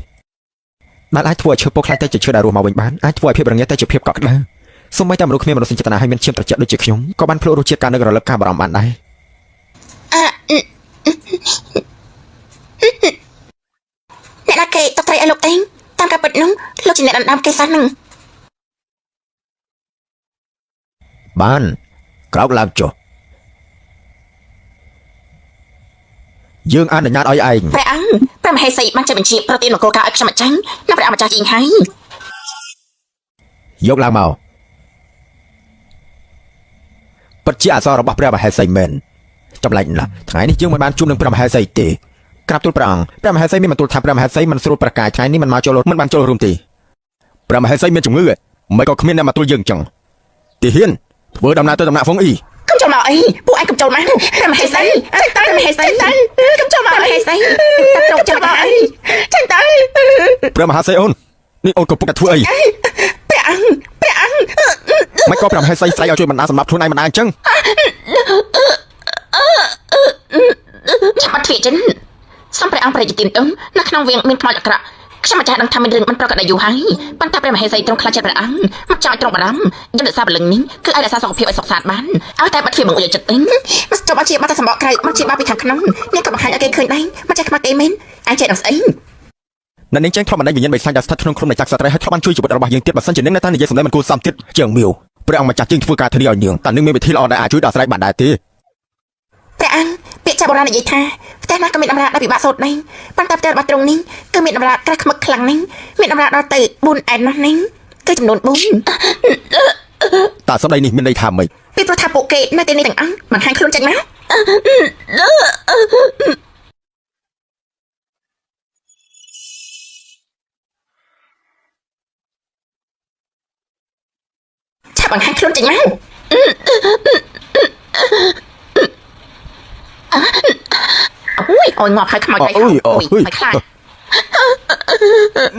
D: ដែលអាចធ្វើឲ្យឈើពុកខ្លាចតែជាឈើដែលរស់មកវិញបានអាចធ្វើឲ្យភាពរងាតែជាភាពកក់ក្ដៅសូម្បីតែមនុស្សគ្មានមនោសញ្ចេតនាហើយមានឈាមត្រជាក់ដូចជាខ្ញុំក៏បានភ្លក់រសជាតិការនឹករលឹកការបារម្ភបានដែរ
E: អ្នកណាគេតត្រីឲ្យលោកឯងតាមការពិតនោះលោកជាអ្នកដណ្ដើមគេសោះនឹង
D: បានក្រោកឡើងចុះយើងអនុញ្ញាតឲ្យឯង
E: ព្រះអង្គព្រះមហេសីបានចេញបញ្ជាប្រទានមង្គលការឲ្យខ្ញុំម្ចាស់និងព្រះអង្គម្ចាស់ជាងហើយ
D: យកឡើងមកពិតជាអក្សររបស់ព្រះមហេសីមែនចម្លែកណាស់ថ្ងៃនេះយើងមិនបានជួបនឹងព្រះមហេសីទេក្រាបទូលព្រះអង្គព្រះមហេសីមានបន្ទូលថាព្រះមហេសីមិនស្រួលប្រកាយថ្ងៃនេះមិនមកចូលមិនបានចូលរួមទេព្រះមហេសីមានជំងឺមិនក៏គ្មានអ្នកមកទូលយើងចឹងទីហ៊ានធ្វើដំណើរទៅដំណាក់ហ្វុងអ៊ី
E: កុំចូលមកអីពួកឯងកុំចូលមកព្រះមហេសីព្រះមហេសីកុំចូលមកព្រះមហេសីតែត្រង់ចាំមកអីចាញ់ទៅ
D: ព្រះមហាសីអូននេះអូនកំពុងតែធ្វើអី
E: ព្រះអង្គព្រះអង្គ
D: មិនក៏ព្រះមហេសីស្រែកឲ្យជួយបណ្ដាសម្រាប់ខ្លួនឯងមិនដែរអញ្ចឹង
E: ឆាប់បាត់ទ្វារចិនសូមព្រះអង្គព្រះរាជទានទុំនៅក្នុងវៀងមានខ្មោចអាក្រក់ខ្ញុំម្ចាស់ដឹងថាមានរឿងមិនប្រក្រតីយូរហើយប៉ុន្តែព្រះមហេសីទ្រង់ខ្លាចចិត្តព្រះអង្គមកចង់ឲ្យទ្រង់បារម្ភខ្ញុំរក្សាព្រលឹងនេះគឺអាចរក្សាសុខភាពឲ្យសុខសាន្តបានឲ្យតែបាត់ទ្វារបង្អួចឲ្យចិត្តទិញមកចុះមកជាបាត់តែសម្បកក្រៅមកជាបាត់ពីខាងក្នុងនេះក៏បង្ហាញឲ្យគេឃើញដែរមកចេះខ្មាស់គេមែនឯងចេះដឹងស្អី
D: អ្នកនាងចេញធ្លាប់បណ្ដេញវិញ្ញាណបិសាចដែលស្ថិតក្នុងខ្លួននៃចក្រសត្រីហើយធ្លាប់បានជួយជីវិតរបស់យើងទៀតបើសិនជានាងនៅតែនិយាយសម្ដីមិនគួរសមទៀតជាងមៀវព្រះអង្គម្ចាស់ជាងធ្វើការធានាឲ្យនាងតើនាងមានវិធីល្អដែលអាចជួយដោះស្រាយបានដែរទេ
E: ព្រះអង្គពាក្យចាស់បុរាណនិយាយថាផ្ទះណាក៏មានតម្រាដែលពិបាកសូត្រដែរប៉ុន្តែផ្ទះរបស់ទ្រង់នេះគឺមានតម្រាក្រាស់ខ្មឹកខ្លាំងណាស់មានតម្រាដល់ទៅ4អែននោះនេះគឺចំនួន4
D: តើសម្ដីនេះមានន័យថាម៉េច
E: ពីព្រោះថាពួកគេនៅទីនេះទាំងអង្គបង្ហាញខ្លួនចេញមកឆាប់បង្ហាញខ្លួនចេញមកអូយអូយងាប់ហើយខ្មោចទៅ
D: អូយអូយ
E: ហើយខ្លាច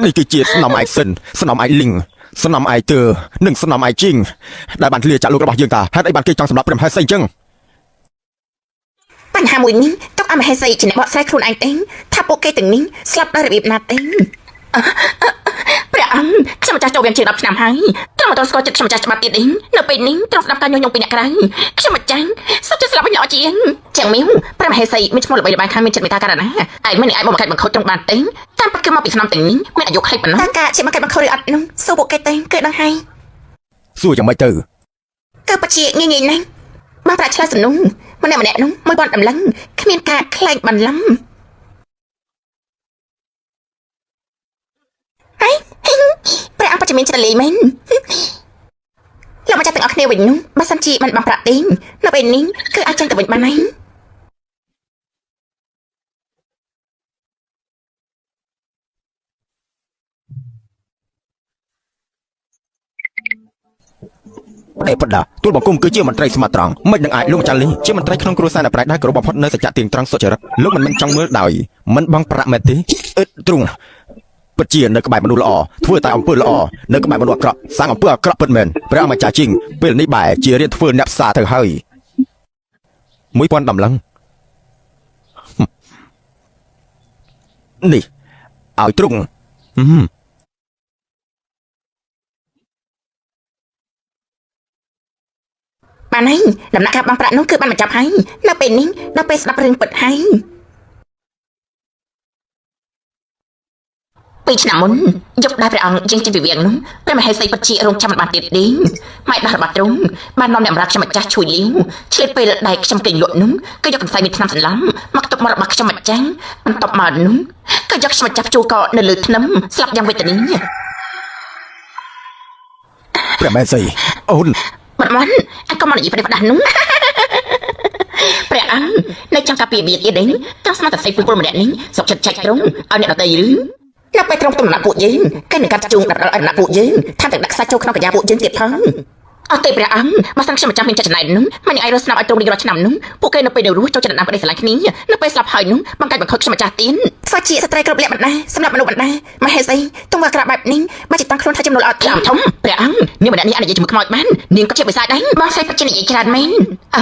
D: នេះគឺជាស្នំឯកសិនស្នំឯកលីងស្នំឯកទើនិងស្នំឯកជីងដែលបានធ្លាចាក់លោករបស់យើងតាហេតុអីបានគេចង់សម្លាប់ព្រះមហេសីអញ្ចឹង
E: បញ្ហាមួយនេះទុកអមហេសីជាអ្នកបកស្រាយខ្លួនឯងទេថាពួកគេទាំងនេះស្លាប់ដោយរបៀបណាទេ ព្រះអង្គខ្ញុំម្ចាស់ចូលវៀងជាង10ឆ្នាំហើយត្រង់មិនទាន់ស្គាល់ចិត្តខ្ញុំម្ចាស់ច្បាស់ទៀតទេនៅពេលនេះត្រង់ស្ដាប់ការញុះញង់ពីអ្នកក្រៅខ្ញុំម្ចាស់សុខចិត្តស្លាប់វិញល្អជាងជាងមីវព្រះមហេសីមានឈ្មោះល្បីល្បាញខាងមានចិត្តមេត្តាករុណាឯងមិនអាចមកបង្កាច់បង្ខូចត្រង់បានទេតាមពិតគឺមកពីស្នំទាំងនេះមានអាយុខ្លីប៉ុណ្ណោះតើការជាបង្កាច់បង្ខូចឬអត់នោះសួរពួកគេទេគឺដឹងហើយ
D: សួរយ៉ាងម៉េចទៅ
E: គឺបជាងាយងាយណាស់បានប្រាក់ឆ្លើយសំណុំម្នាក់ម្នាក់នោះមួយបនតម្លឹងគ្មានការខ្លែងបន្លំហើយព្រះអង្គបច្ចមានចិត្តលេងមែនលោកម្ចាស់ទាំងអស់គ្នាវិញនោះបើសិនជាមិនបានប្រាក់ទេនៅពេលនេះគឺអាចចេញទៅវិញបានហើយ
D: អេបដាទូលបង្គំគឺជាមន្ត្រីស្មាត្រង់មិននឹងអាចលោកម្ចាស់លីជាមន្ត្រីក្នុងគ្រួសារអ្នកប្រាជ្ញដែរគោរពបំផុតនៅសច្ចៈទៀងត្រង់សុចរិតលោកមិនមែនចង់មើលដោយមិនបង់ប្រាក់មែនទេអឺទ្រុងពិតជានៅក្បែរមនុស្សល្អធ្វើតែអំពើល្អនៅក្បែរមនុស្សអាក្រក់សាងអំពើអាក្រក់ពិតមែនព្រះអង្គម្ចាស់ជីងពេលនេះបែរជារៀនធ្វើអ្នកផ្សារទៅហើយ1000ដំឡឹងនេះឲ្យទ្រុងហឹម
E: បានហើយដំណាក់កាលបង់ប្រាក់នោះគឺបានបញ្ចប់ហើយនៅពេលនេះដល់ពេលស្ដាប់រឿងពិតហើយពីឆ្នាំមុនយប់ដែលព្រះអង្គយាងចេញពីវៀងនោះព្រះមហេសីពិតជារងចាំមិនបានទៀតទេម៉ែដោះរបស់ទ្រង់បាននាំអ្នកបម្រើខ្ញុំម្ចាស់ជួយលាវឆ្លៀតពេលដែលខ្ញុំគេងលក់នោះក៏យកកន្សែងមានថ្នាំសន្លំមកទប់មករបស់ខ្ញុំម្ចាស់បន្ទាប់មកនោះក៏យកខ្ញុំម្ចាស់ជួកនៅលើធ្នឹមស្លាប់យ៉ាងវេទនា
D: ព្រះមហេសីអូន
E: មិនមិនអញក៏មកនិយាយប្រេះផ្ដាស់នោះព្រះអង្គនៅចង់ការពារបៀទៀតទេចង់ស្មានតែស្រីពុលម្នាក់នេះសុកចិត្តចែកទ្រង់ឲ្យអ្នកដទៃឬនៅពេលទ្រង់ទំនាក់ពួកយើងគេនឹងកាត់ជូងដល់ឲ្យដំណាក់ពួកយើងថែមទាំងដាក់ខ្សាច់ចូលក្នុងកាយាពួកយើងទៀតផងអត់ទេព្រះអង្គបើសិនខ្ញុំម្ចាស់មានចិត្តចំណែននោះមិននឹងឯងរស់ស្នាប់ឲ្យទ្រង់រៀងរាល់ឆ្នាំនោះពួកគេនៅពេលនៅរស់ចូលចិត្តដណ្ដើមប្តីស្រឡាញ់គ្នានៅពេលស្លាប់ហើយនោះបង្កាច់បង្ខូចខ្ញុំម្ចាស់ទៀតធ្វើជាស្ត្រីគ្រប់លក្ខបណ្ដាសម្រាប់មនុស្សបណ្ដាមហេសីទុំវាក្រាបបែបនេះបើជាតាំងខ្លួនថាចំនួនអត់ធំព្រះអង្គនាងម្នាក់នេះអាចនិយាយជាមួយខ្មោចបាននាងក៏ជាបិសាចដែរបងស្រីពិតជានិយាយច្រើនមែនអឺ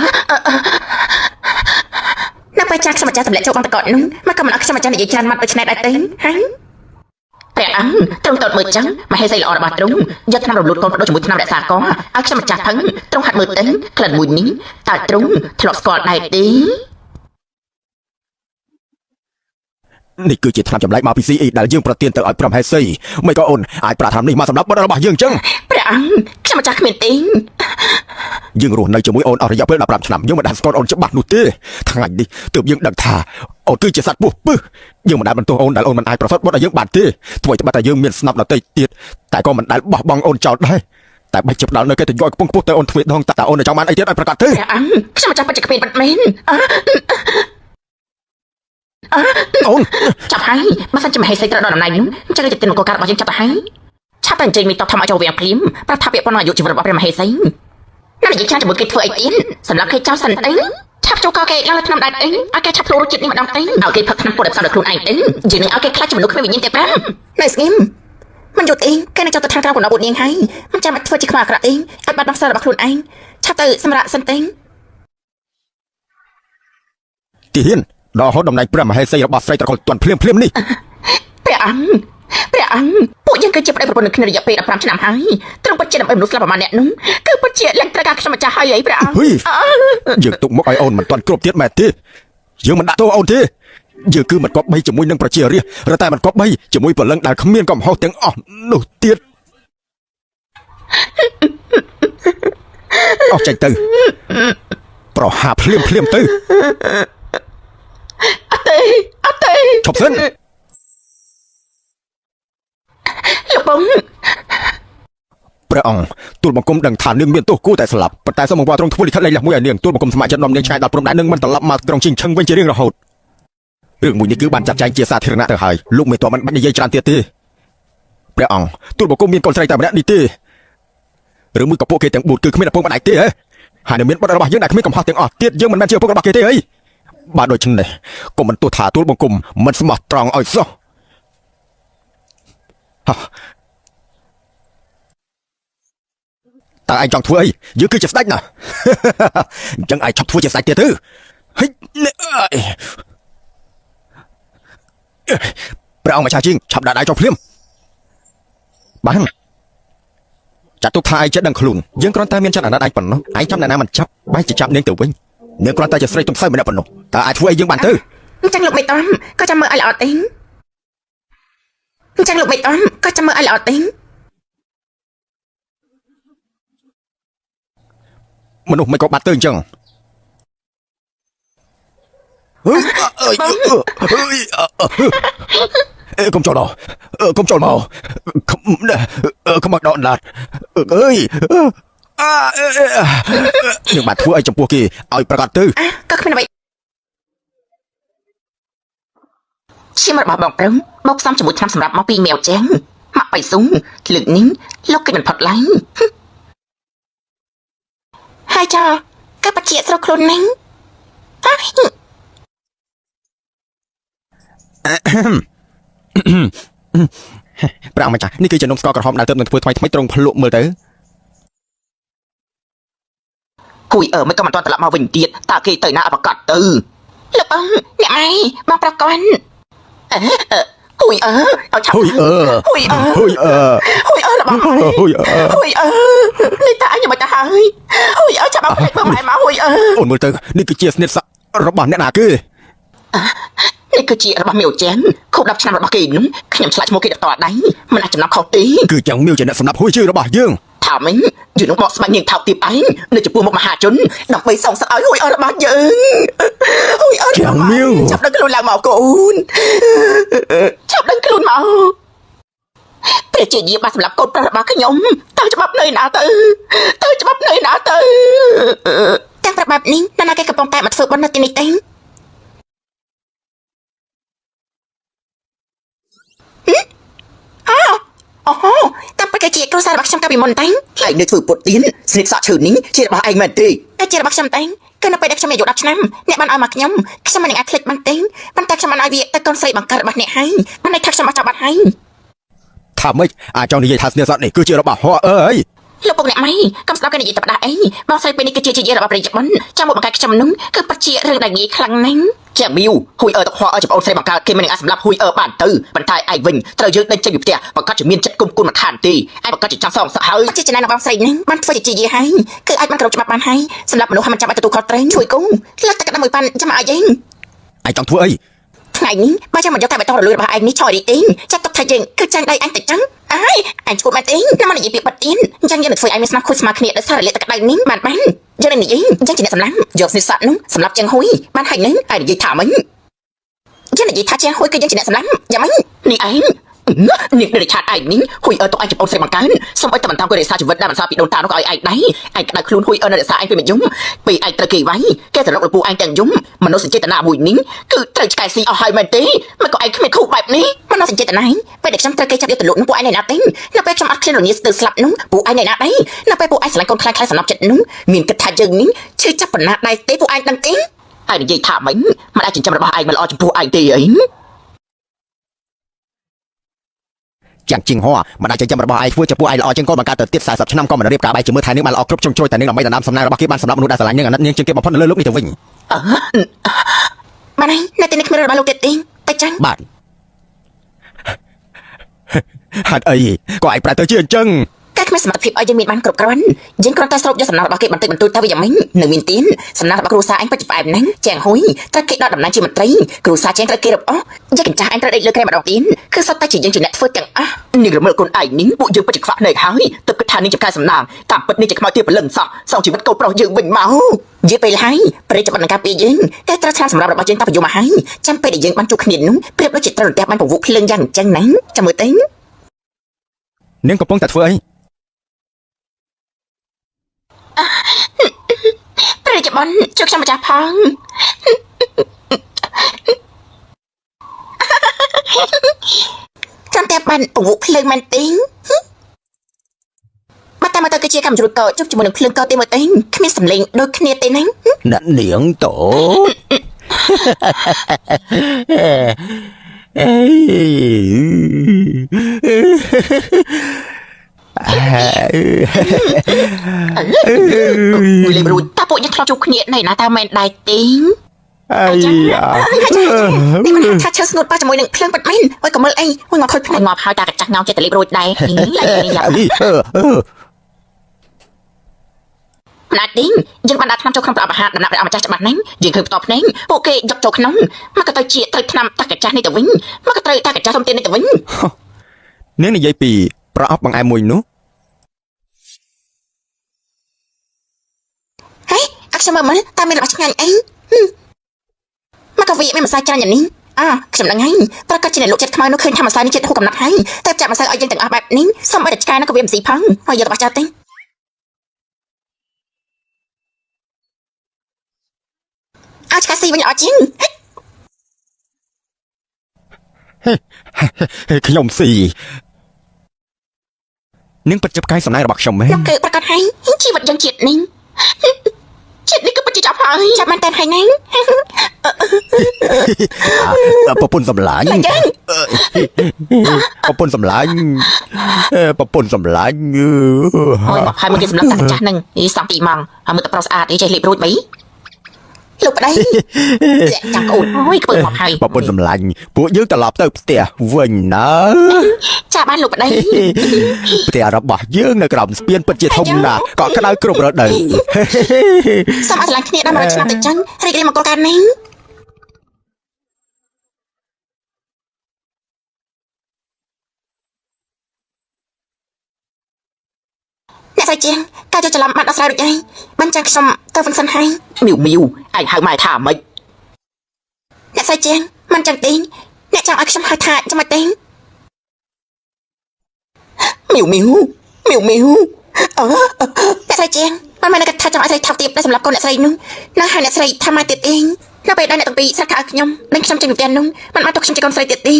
E: នៅពេលចាស់ខ្ញុំម្ចាស់ទម្លាក់ចូលបងតកតនោះមកក៏មិនអត់ខ្ញុំម្ចាស់និយាយច្រើនម៉ាត់ដូច្នេះដែរទេហាព្រះអង្គទ្រង់តតមើលចឹងមហេសីល្អរបស់ទ្រង់យកថ្នាំរំលូតកូនបដូរជាមួយថ្នាំរក្សាកឲ្យខ្ញុំម្ចាស់ផឹងទ្រង់ហាត់មើលទៅក្លិនមួយនេះតើទ្រង់ធ្លាប់ស្គាល់ដែរទេ
D: នេះគឺជាថ្នាំចម្លែកមកពី CE ដែលយើងប្រទានទៅឲ្យព្រះមហេសីមិនក៏អូនអាចប្រាថ្នានេះមកសម្រាប់បុត្ររបស់យើងចឹង
E: ព្រះអង្គខ្ញុំម្ចាស់គ្មានទេ
D: យើងរស់នៅជាមួយអូនអស់រយៈពេល15ឆ្នាំយើងមិនដែលស្គាល់អូនច្បាស់នោះទេថ្ងៃនេះទើបយើងដឹងថាអូនគឺជាសត្វពស់ពឹសយើងមិនដែលបន្ទោសអូនដែលអូនមិនអាចប្រសពបុត្រឲ្យយើងបានទេធ្វើឲ្យត្បិតតែយើងមានស្នប់ដទៃទៀតតែក៏មិនដែលបោះបង់អូនចោលដែរតែបាច់ជាផ្ដល់នៅកិត្តិយសឲ្យខ្ពង់ខ្ពស់ទៅអូនទ្វេដងតើអូនចង់បានអីទៀតឲ្យប្រកាសទេ
E: ព្រះអង្គខ្ញុំម្ចាស់ពិតជាគ្មានពិតមែន
D: អូន
E: ចាប់ហើយបើសិនជាមហេសីត្រូវដល់តំណែងនោះអញ្ចឹងជាទីនមង្គលការរបស់យើងចាប់ទៅហើយឆាប់តែអញ្ជើញមីតបធំឲ្យចូលវាំងភ្លាមប្រាប់ថាពាក្យប៉ុណ្ណោះអាយុជីវិតរបស់ព្រះមហេសីណានិយាយច្រើនជាមួយគេធ្វើអីទៀតសម្រាប់គេចោលសិនទៅឆាប់ចូលកគេឡើងលើថ្នាំដែរទៅឲ្យគេឆាប់ភ្លូរសជាតិនេះម្ដងទៅឲ្យគេផឹកថ្នាំពុតឲ្យផ្សំដល់ខ្លួនឯងទៅយើងនឹងឲ្យគេខ្លាចជាមនុស្សគ្មានវិញ្ញាណទេប្រាំនៅស្ងៀមមិនយល់ទេគេនឹងចូលទៅខាងក្រៅកំណត់ពួកនាងហើយមិនចាំបាច់ធ្វើជាខ្មៅអាក្រក់ទេឲ្យបាត់បង់សិលរបស់ខ្លួនឯងឆាប់ទៅសម្រាប់សិនទេ
D: ទាហានដល់ហូតតំណែងព្រះមហេសីរបស់ស្រីត្រកូលទាន់ភ្លាមភ្លាមនេះ
E: ព្រះអង្គព្រះអង្គពួកយើងគឺជាប្តីប្រពន្ធនឹងគ្នារយៈពេល15ឆ្នាំហើយទ្រង់ពិតជាដើម្បីមនុស្សស្លាប់ប្រមាណអ្នកនោះគឺពិតជាឡើងត្រូវការខ្ញុំម្ចាស់ហើយអីព្រះអង្គ
D: ហុយយើងទុកមុខឲ្យអូនមិនទាន់គ្រប់ទៀតមែនទេយើងមិនដាក់ទោសអូនទេយើងគឺមិនគប្បីជាមួយនឹងប្រជារាស្ត្រឬតែមិនគប្បីជាមួយព្រលឹងដែលគ្មានកំហុសទាំងអស់នោះទៀតអស់ចេញទៅប្រហាភ្លាមភ្លាមទៅ
E: អត់ទេអត់ទេ
D: ឈប់សិន
E: លោកបង
D: ព្រះអង្គទូលបង្គំដឹងថានាងមានទោសគួរតែស្លាប់ប៉ុន្តែសូមបង្វល់ទ្រង់ធ្វើលិខិតលេខលះមួយឲ្យនាងទូលបង្គំស្ម័គ្រចិត្តនាំនាងឆ្ងាយដល់ព្រំដែននឹងមិនត្រឡប់មកក្រុងជីងឈឹងវិញជារៀងរហូតរឿងមួយនេះគឺបានចាត់ចែងជាសាធារណៈទៅហើយលោកមេតបមិនបាច់និយាយច្រើនទៀតទេព្រះអង្គទូលបង្គំមានកូនស្រីតែម្នាក់នេះទេឬមួយក៏ពួកគេទាំងបួនគឺគ្មានឪពុកម្ដាយទេហ៎ហើយនៅមានបុត្ររបស់យើងដែលគ្មានកំហុសទាំងអស់ទៀតយើងមិនមែនជាឪពុករបស់គេទេអីបាទដូច្នេះកុំបន្ទោសថាទូលបង្គំមិនស្មោះត្រង់ឲ្យសោះហ่ะ តើឯងចង់ធ្វើអីយើងគឺជាស្ដេចណា អញ្ចឹងឯងឈប់ធ្វើជាស្ដេចទៀតទៅហិចនេះអើយព្រះអង្គម្ចាស់ជាងឆាប់ដាក់ដៃចុះភ្លាម បានចាត់ទុកថាឯងចេះដឹងខ្លួនយើងគ្រាន់តែមានចិត្តអាណិតឯងប៉ុណ្ណោះឯងចាប់អ្នកណាមិនចាប់បែរជាចាប់នាងទៅវិញនាងគ្រាន់តែជាស្រីទុំសៅម្នាក់ប៉ុណ្ណោះតើអាចធ្វើអីយើងបានទៅ
E: អញ្ចឹងលោកមេតំក៏ចាំមើលឲ្យល្អទេអញ្ចឹងលោកមេតំក៏ចាំមើលឲ្យល្អទេ
D: មនុស្សមិនក៏បាត់ទៅអញ្ចឹងអើយអើយអើយអេកុំចូលដល់កុំចូលមកកុំកុំមកដកឡាត់អើយអានឹងបាត់ធ្វើអីចំពោះគេឲ្យប្រកាសទៅ
E: អាក៏គ្មានអ្វីឈាមរបស់បងព្រឹមបោកផ្សំជាមួយថ្នាំសម្រាប់មកពីមែវចឹងមកបៃស៊ុងលើកនេះលោកគេមិនផុតឡើងហើយចោក៏បជាស្រុកខ្លួននឹងអា
D: ព្រះអង្គម្ចាស់នេះគឺជានំស្ករក្រហមដែលទើបនឹងធ្វើថ្មីថ្មីត្រង់ភ្លក់មើលទៅ
E: គួយអើមិនក៏មិនទាន់ត្រឡប់មកវិញទៀតតើគេទៅណាអបកតទៅលោកបងអ្នកម៉ៃបងប្រកន់អឺអឺគួយអើឲ្យឆាប់
D: ហ៊ុយអឺ
E: ហ៊ុយអើ
D: ហ៊ុយអឺ
E: ហ៊ុយអើរបស់
D: ហ៊ុយអឺ
E: ហ៊ុយអើនេះតាអញមិនទៅហើយហ៊ុយអើចាប់មកភ្លេចមើលម៉ែមកហ៊ុយអើ
D: អូនមើលទៅនេះគឺជាស្នៀតសក់របស់អ្នកណាគេ
E: នេះគឺជារបស់មីអូចែនខូប10ឆ្នាំរបស់គេនោះខ្ញុំឆ្លាក់ឈ្មោះគេដល់តដៃមិនអាចចំណាំខុសទេ
D: គឺយ៉ាងមៀវជាអ្នកសម្លាប់ហ៊ុយជឺរបស់យើង
E: ថាមិញយូរនោះបកស្បាញ់នាងថោកទាបឯងនៅចំពោះមុខមហាជនដើម្បីសងសឹកឲ្យហ៊ុយអើរបស់យើងហ៊ុយអើ
D: យ៉ាងមៀវ
E: ចាប់ដឹងខ្លួនឡើងមកកូនចាប់ដឹងខ្លួនមកព្រះជាយាបានសម្លាប់កូនប្រុសរបស់ខ្ញុំតើច្បាប់នៅណាទៅតើច្បាប់នៅណាទៅទាំងប្រាប់បែបនេះនរណាគេកំពុងតែមកធ្វើបុណ្យនៅទីនេះទេអូហូតាមពិតគេជាគ្រួសាររបស់ខ្ញុំកាលពីមុនតែហើយនៅធ្វើពុតទៀនស្និតសក់ឈើនេះជារបស់ឯងមែនទេតែជារបស់ខ្ញុំតែគឺនៅពេលដែលខ្ញុំអាយុ10ឆ្នាំអ្នកបានឲ្យមកខ្ញុំខ្ញុំមិនអាចភ្លេចបានទេប៉ុន្តែខ្ញុំបានឲ្យវាទៅកូនស្រីបង្កើតរបស់អ្នកហើយបានន័យថាខ្ញុំអត់ចាប់បាត់ហើយ
D: ថាម៉េចអាចចង់និយាយថាស្នៀតសក់នេះគឺជារបស់ហោអើយ
E: លោកពុកអ្នកម៉ៃកុំស្ដាប់គេនិយាយតែផ្ដាស់អីបងស្រីពេលនេះគឺជាជាយារបស់ប្រជាជនចាំមកបង្កើតខ្ញុំនោះគឺពិតជារឿងដែលងាយខ្លាំងណាស់ជាមីវហ៊ុយអើទឹកហោអើចំអូនស្រីបង្កើតគេមិនអាចសម្លាប់ហ៊ុយអើបានទៅប៉ុន្តែឯងវិញត្រូវយើងដេញចេញពីផ្ទះបង្កើតជាមានចិត្តគុំគួនមិនខានទេឯងបង្កើតជាចង់សងសឹកហើយជាចំណែករបស់បងស្រីនេះបានធ្វើជាជាយាហើយគឺអាចបានគ្រប់ច្បាប់បានហើយសម្រាប់មនុស្សឲ្យមិនចាំបាច់ទទួលខុសត្រូវជួយគូលើកតែក្តាំមួយប៉ាន់ចាំឲ្យឯង
D: ឯងចង់ធ្វើអី
E: ថ្ងៃនេះបើចាំមកយកតែបៃតងរលួយរបស់ឯងនេះឆយរីទេចាត់ទុកថាយើងគឺចាញ់ដៃអញតិចចឹងអើយអញឈួតមែនទេណាមកនិយាយពីបិទទៀនអញ្ចឹងយើងនឹងធ្វើឲ្យមានស្នាប់ខូចស្មើគ្នាដោយសាររលាកទឹកក្តៅនេះបានបានយើងនឹងនិយាយអញ្ចឹងជាអ្នកសម្លាប់យកស្និទ្ធសក់នោះសម្លាប់ជាងហ៊ុយបានហើយនឹងឯងនិយាយថាមិញយើងនិយាយថាជាងហ៊ុយគឺយើងជាអ្នកសម្លាប់យ៉ាងម៉េចនេះឯងនេះដូចឆាតឯងនេះហ៊ុយអើទុកឯងចំអូនស្រីបង្កើនសូមឲ្យតែបន្តក៏រក្សាជីវិតដែលបន្សល់ពីដូនតានោះក៏ឲ្យឯងដែរឯងក្តៅខ្លួនហ៊ុយអើនៅរក្សាឯងពេលមួយយំពេលឯងត្រូវគេវាយគេទៅរកលពូឯងទាំងយំមនោសញ្ចេតនាមួយនេះគឺត្រូវឆ្កែស៊ីអស់ហើយមែនទេមិនក៏ឯងគ្មានខូបែបនេះមនោសញ្ចេតនាពេលដែលខ្ញុំត្រូវគេចាប់យកទៅលក់នោះពួកឯងនៅណាទេនៅពេលខ្ញុំអត់ឃ្លានរងាស្ទើរស្លាប់នោះពួកឯងនៅណាដែរនៅពេលពួកឯងស្រឡាញ់កូនខ្លាំងខ្លាំងសំណប់ចិត្តនោះមានគិតថាយើងនេះឈឺចាប់ប៉ុណ្ណាដែរទេពួកឯងដឹងទេឯងនិយាយថាមិញមិនអាចចិញ្ចឹមរបស់ឯងមិនល្អចំពោះឯងទេអី
D: យ៉ាងជាងហោមិនអាចចិញ្ចឹមរបស់ឯងធ្វើចំពោះឯងល្អជាងកូនបង្កើតទៅទៀត40ឆ្នាំក៏មិនរៀបការបែកជាមួយថែនាងបានល្អគ្រប់ជ្រុងជ្រោយតែនាងដើម្បីដណ្ដើមសំណាងរបស់គេបានសម្រាប់មនុស្សដែលស្រឡាញ់នាងអាណិតនាងជាងគេបំផុតនៅលើលោកនេះទៅវិញ
E: បានហើយនៅទីនេះគ្មានរបស់លោកទៀតទេតែចឹង
D: បាទហេតុអីក៏ឯងប្រែទៅជាអញ្ចឹង
E: តែគ្មានសមត្ថភាពឲ្យយើងមានបានគ្រប់គ្រាន់យើងគ្រាន់តែស្រូបយកសំណងរបស់គេបន្តិចបន្តួចទៅវាយ៉ាងម៉េចនៅមានទៀនសំណងរបស់គ្រួសារអញពិតជាផ្អែមណាស់ជាងហ៊ុយត្រូវគេដកតំណែងជាមន្ត្រីគ្រួសារជាងត្រូវគេរឹបអូសយកកញ្ចាស់អញត្រូវដេកលើគ្រែម្ដងទៀនគឺសុទ្ធតែជាយើងជាអ្នកធ្វើទាំងអស់នាងរមិលកូនឯងនេះពួកយើងពិតជាខ្វាក់ភ្នែកហើយទើបគិតថានាងជាផ្កាយសំណាងតាមពិតនេះជាខ្មោចទាព្រលឹងសោះសងជីវិតកូនប្រុសយើងវិញមកនិយាយពេលហើយព្រះរាជបណ្ឌការពីយើងតែត្រូវឆ្លាមសម្រាប់របស់យើងតាប្រយុមកហើយចាំពេលដែលយើងបានជួបគ្នានោះប្រៀបដូចជាត្រូវរន្ទះបាញ់ពវក់ភ្លើងយ៉ាងអញ្ចឹងណាចាំមើលទៅ
D: នាងកំពុងតែធ្វើអី
E: ព្រះរាជបុត្រជួយខ្ញុំម្ចាស់ផងចាំតែបានពវក់ភ្លើងមែនទេមកតែមកទៅគឺជាកម្មជ្រួតកជប់ជាមួយនឹងភ្លើងកទេមើលទេគ្មានសម្លេងដូចគ្នាទេណា
D: អ្នកនាងតូចអេ
E: វិលេមរួចតើពួកយើងធ្លាប់ជួបគ្នានៅណាតើមែនដែរទេ
D: អីយ៉ា
B: នេះមិនថាឈើស្ងួតប៉ះជាមួយនឹងភ្លើងពិតមែនអុយកុំមើលអីអុយងាប់ខូចភ្នែក
E: ងាប់ហើយតាកាចាស់ងោចិត្តតលីបរួចដែរនេះយ៉ាប់
D: អីអឺអឺ
E: ណាត់ទីងយើងបានដាក់ថ្នាំចូលក្នុងប្រអប់អាហារដំណាក់ព្រះអង្គម្ចាស់ច្បាស់ណាស់យើងឃើញផ្ទាល់ភ្នែកពួកគេយកចូលក្នុងមកក៏ទៅជាត្រូវថ្នាំតាកាចាស់នេះទៅវិញមកក៏ត្រូវតាកាចាស់សុំទាននេះទៅវិញ
D: នាងនិយាយពីប្រអប់បង្អែមមួយនោះ
B: ហេអខ្ញុំមើលមើលតើមានរបស់ឆ្ងាញ់អីមកក៏វាមានម្សៅច្រើនយ៉ាងនេះអើខ្ញុំដឹងហើយប្រកាសជាអ្នកលក់ចិត្តខ្មៅនោះឃើញថាម្សៅនេះចិត្តហូបកំណត់ហើយតែចាក់ម្សៅឲ្យយើងទាំងអស់បែបនេះសុំឲ្យតែឆ្កែនោះក៏វាមិនស៊ីផងហើយយករបស់ចោលទេឲ្យឆ្កែស៊ីវិញល្អជាង
D: ខ្ញុំស៊ីនាងពិតជាផ្កាយសំណាងរបស់ខ្ញុំមែន
B: លោកគឺប្រកាសហើយជីវិតយើងជាតិនេះជាតិនេះគឺពិតជាចាប់ហើយចាប់មែនតើហើយណា
D: ប្រពន្ធសម្លាញ់ប្រពន្ធសម្លាញ់ប្រពន្ធសម្លាញ់
E: អូយមកហើយមកគេសម្លឹងតាកាចាស់នឹងអីសំទីម៉ងហើយមើលតែប្រុសស្អាតអីចេះលេបរួចបី
B: លោកប្តី
E: ចាំក្អូនអូយខ្ពើមកហើយ
D: ប្រពន្ធសម្លាញ់ពួកយើងត្រឡប់ទៅផ្ទះវិញណា
B: ចាបានលោកប្តី
D: ផ្ទះរបស់យើងនៅក្រោមស្ពានពិតជាធំណាស់ក៏ក្តៅគ្រប់រដូវ
B: សូមឲ្យស្រឡាញ់គ្នាដល់100ឆ្នាំទៅចឹងរីករាយមកកលការនេះអ្នកស្រីជាងការចូលច្រឡំបានដោះស្រាយរួចហើយបានចាំខ្ញុំទៅវិញសិនហើយ
E: មីវមីវឯងហៅម៉ែថាម៉េច
B: អ្នកស្រីជាងមិនចឹងទេអ្នកចង់ឲ្យខ្ញុំហៅថាចាំមិនទេ
E: មីវមីវមីវមីវ
B: អឺអ្នកស្រីជាងមិនមែនគាត់ថាចង់ឲ្យស្រីថោកទាបដែលសម្រាប់កូនអ្នកស្រីនោះនៅហៅអ្នកស្រីថាម៉ែទៀតទេនៅពេលដែលអ្នកទាំងពីរស្រាក់ខោឲ្យខ្ញុំនិងខ្ញុំចេញពីផ្ទះនោះមិនបានទុកខ្ញុំជាកូនស្រីទៀតទេ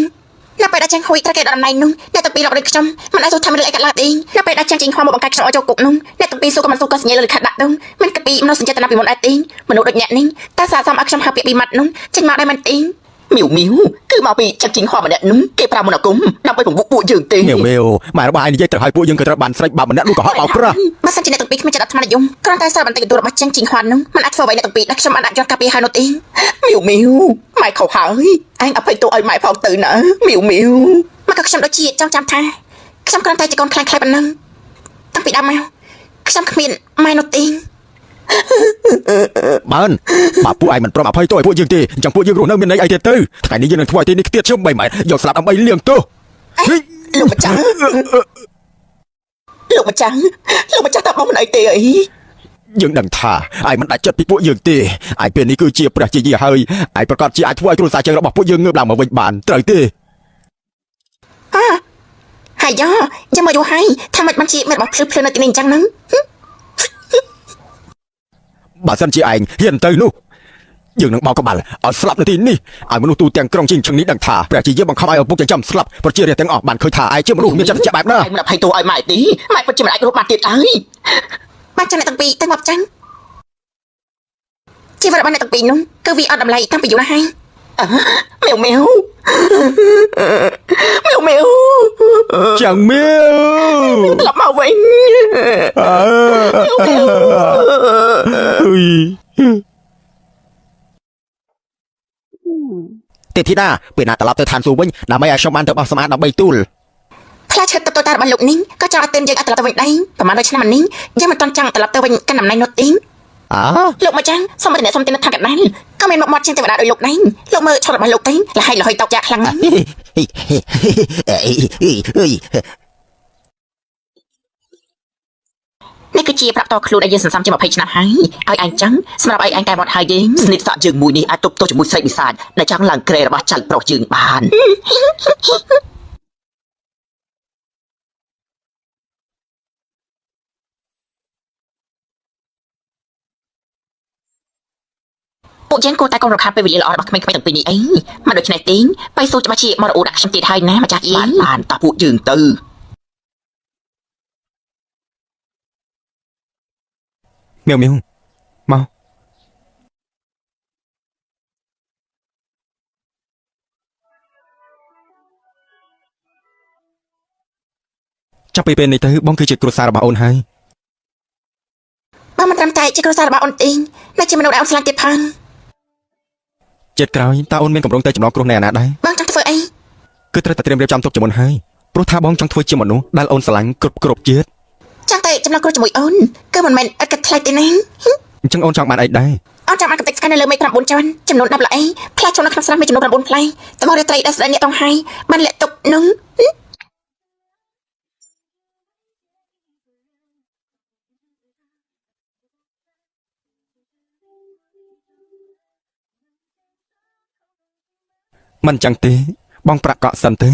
B: នៅពេលដែលចាងហួយត្រូវគេដកតំណែងនោះអ្នកទាំងពីររករឿងខ្ញុំមិនអាចសួរថាមានរឿងអីកើតឡើងទេនៅពេលដែលចាងជីងខ្វល់មកបង្កើតខ្ញុំឲ្យចូលគុកនោះអ្នកទាំងពីរសួរក៏មិនសួរក៏សញ្ញាលើលិខិតដាក់នោះមិនកាពីមនុស្សសញ្ចេតនាពីមុនដែរទេមនុស្សដូចអ្នកនេះតើសាសមឲ្យខ្ញុំហៅពាក្យពីម៉ាត់នោះចេញមកដែរមិនទេ
E: មីវមីវគឺមកពីចឹកជីងហោះម្នាក់នោះគេប្រើមន្តអាគមដើម្បីពង្វក់ពួកយើងទេ
D: មីវមីវម៉ែរបស់ឯងនិយាយត្រូវឲ្យពួកយើងក៏ត្រូវបានស្រេចបាប់ម្នាក់នោះក៏ហក់បោកប្រាស់
B: បើសិនជាអ្នកទាំងពីរគ្មានចិត្តអាត្មានិយមគ្រាន់តែសារបន្តិចបន្តួចរបស់ចាងជីងហួននោះមិនអាចធ្វើអ្វីអ្នកទាំងពីរដែលខ្ញុំបានដាក់យន្តការពីហើយនោះទេ
E: មីវមីវម៉ែខុសហើយឯងអភ័យទោសឲ្យម៉ែផងទៅណាមីវមីវ
B: មកក៏ខ្ញុំដូចជាចង់ចាំថាខ្ញុំគ្រាន់តែជាកូនខ្លាំងខ្លាយប៉ុណ្ណឹងតាំងពីដើមមកខ្ញុំគ្មានម៉ែនោះទេ
D: បើនបើពួកឯងមិនព្រមអភ័យទោសឲ្យពួកយើងទេអញ្ចឹងពួកយើងរស់នៅមានន័យអីទៀតទៅថ្ងៃនេះយើងនឹងធ្វើឲ្យទីនេះខ្ទាតឈឹម3ម៉ែត្រយកស្លាប់ដើម្បីលាងទោស
E: លោកម្ចាស់លោកម្ចាស់លោកម្ចាស់តើបងមិនអីទេអី
D: យើងដឹងថាឯងមិនដាច់ចិត្តពីពួកយើងទេឯងពេលនេះគឺជាព្រះជាយាហើយឯងប្រកាសជាអាចធ្វើឲ្យគ្រួសារជើងរបស់ពួកយើងងើបឡើងមកវិញបានត្រូវទេ
B: អើហើយយ៉យ៉ាងមកយូរហើយថាមិនបានជាមានរបស់ភ្លឺភ្លឺនៅទីនេះអញ្ចឹងហ្នឹង
D: បើសិនជាឯងហ៊ានទៅនោះយើងនឹងបោកក្បាលឲ្យស្លាប់នៅទីនេះឲ្យមនុស្សទូទាំងក្រុងជីងឈឹងនេះដឹងថាព្រះជាយាបង្ខំឲ្យឪពុកចិញ្ចឹមស្លាប់ប្រជារាស្ត្រទាំងអស់បានឃើញថាឯងជាមនុស្សមានចិត្តជាបែបណា
E: ឯងមិនអភ័យទោសឲ្យម៉ែទេម៉ែពិតជាមិនអាចរស់បានទៀតហើយ
B: បានចឹងអ្នកទាំងពីរទៅមកចឹងជីវិតរបស់អ្នកទាំងពីរនោះគឺវាអត់តម្លៃតាំងពីយូរណាស់ហើយ
E: មីវមីវមីវមីវ
D: ចាំងមៀវ
E: ត្រឡប់មកវិញ
D: អើយទេពធីតាពេលណាត្រឡប់ទៅឋានសួគ៌វិញដើម្បីឲ្យខ្ញុំបានទៅបោះសម្អាតដើម្បីទូល
B: ផ្លែឈើតតតារបស់លោកនេះក៏ចង់ឲ្យទិនយើងឲ្យត្រឡប់ទៅវិញដែរប្រហែលដូចឆ្នាំនេះយើងមិនទាន់ចង់ត្រឡប់ទៅវិញកាន់តំណែងនោះទេ
D: អើ
B: លោកមកចាំងសូមឲ្យអ្នកសុំទិននៅឋានកណ្ដាលក៏មានមុខមាត់ជាងទេវតាដោយលោកដែរលោកមើលឈុតរបស់លោកទៅលហៃលហុយតោកយ៉ាខ្លាំងណាស់
E: នេះគឺជាប្រាប់តខ្លួនឲ្យយើងសន្សំជា20ឆ្នាំហើយឲ្យឯងចឹងសម្រាប់ឲ្យឯងកែវត្តហើយយើងស្និទ្ធសក់យើងមួយនេះអាចទប់ទល់ជាមួយស្រីបិសាចដែលចង់ឡើងក្រែរបស់ចៅប្រុសយើងបាន
B: ពួកយើងគួរតែកុំរំខានពេលវេលាល្អរបស់ក្មេងៗទាំងពីរនេះអីមកដូច្នេះទេបៃស៊ូច្បាស់ជាមករអ៊ូដាក់ខ្ញុំទៀតហើយណាម្ចាស់យី
E: បានបានតោះពួកយើងទៅ
D: មៀវមៀវមកចាប់ពីពេលនេះទៅបងគឺជាគ្រួសាររបស់អូនហើយ
B: បើមិនត្រឹមតែជាគ្រួសាររបស់អូនទេនៅជាមនុស្សដែលអូនស្រឡាញ់ទៀតផង
D: ជាតិក្រោយតើអូនមានកម្រងទៅចំណងគ្រោះនៅឯណាដែរ
E: បងចង់ធ្វើអី
D: គឺត្រូវតែត្រៀមរៀបចំទុកជាមុនហើយព្រោះថាបងចង់ធ្វើជាមនុស្សដែលអូនស្រឡាញ់គ្រប់គ្រប់ជាតិ
E: ចង់តែចំណងគ្រោះជាមួយអូនគឺមិនមែនឥតគិតថ្លៃទេណា
D: អញ្ចឹងអូនចង់បានអីដែរ
E: អូនចាំបានកំទេចស្កានៅលើមេឃ9ជាន់ចំនួន10ល្អីផ្លែឈុំនៅក្នុងស្រះមានចំនួន9ផ្លែត្បូងរាត្រីដែលស្ដេចអ្នកតងហៃបានលាក់ទុកនឹង
D: មិនអញ្ចឹងទេបងប្រាក់កក់សិនទេ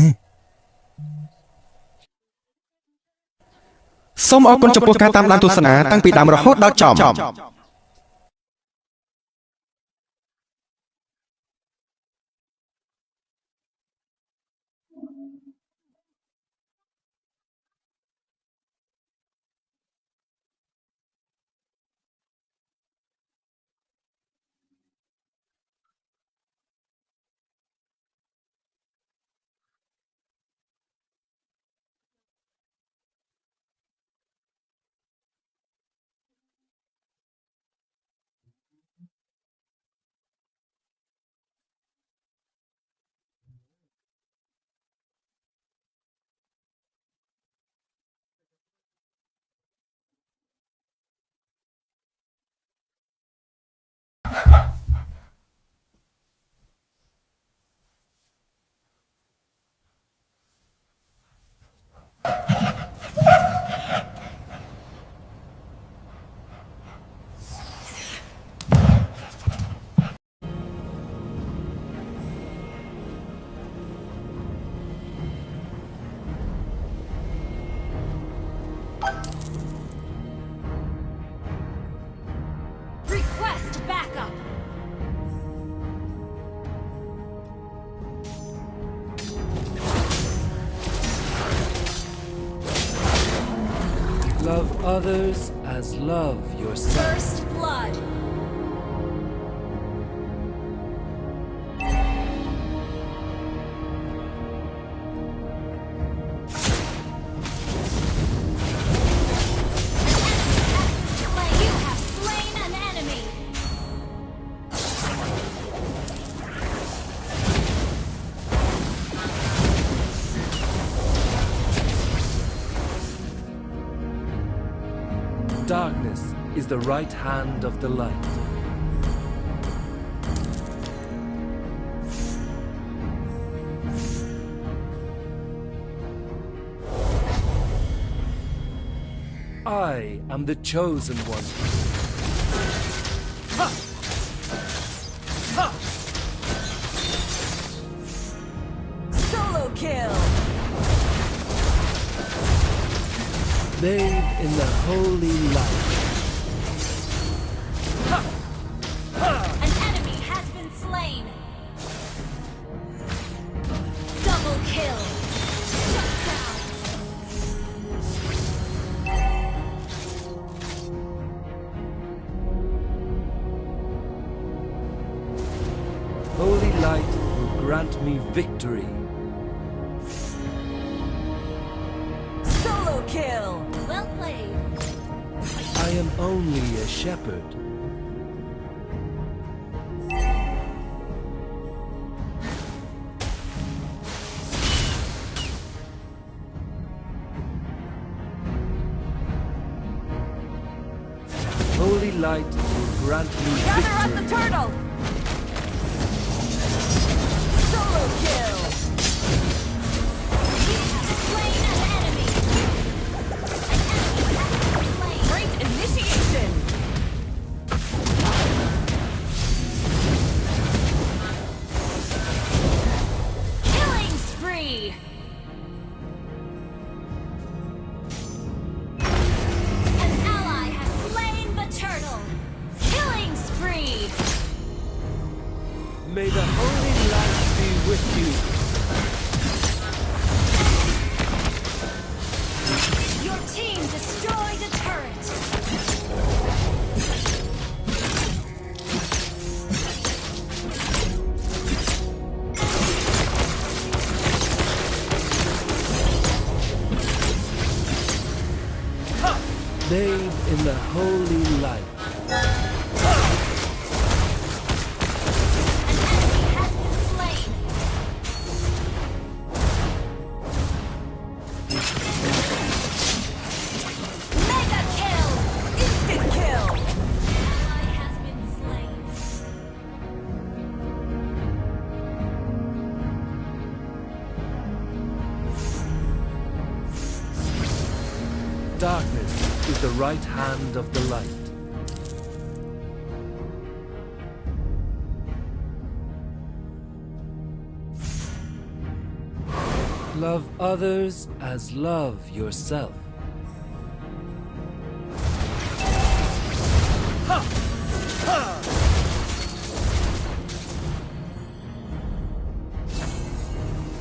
D: សូមអរគុណចំពោះការតាមដានទស្សនាតាំងពីដើមរហូតដល់ចប់
F: Request backup.
G: Love others as love yourself.
F: First blood. You have slain an enemy.
G: Darkness is the right hand of the light. I am the chosen one.
F: Solo kill.
G: Bathe in the holy light.
F: An enemy has been slain. Double kill. Shut down.
G: Holy light will grant me victory.
F: Solo kill. Well played.
G: I am only a shepherd. Holy light will grant me
F: Gather up the
G: victory.
F: turtle. Solo kill. You have slain an enemy. An enemy has been slain. Great initiation. Killing spree. An ally has slain the turtle. Killing spree.
G: May the holy light be with you.
F: Your team destroyed a turret.
G: Bathe in the holy light.
F: An enemy
G: Darkness is the right hand of the light. Love others as love yourself.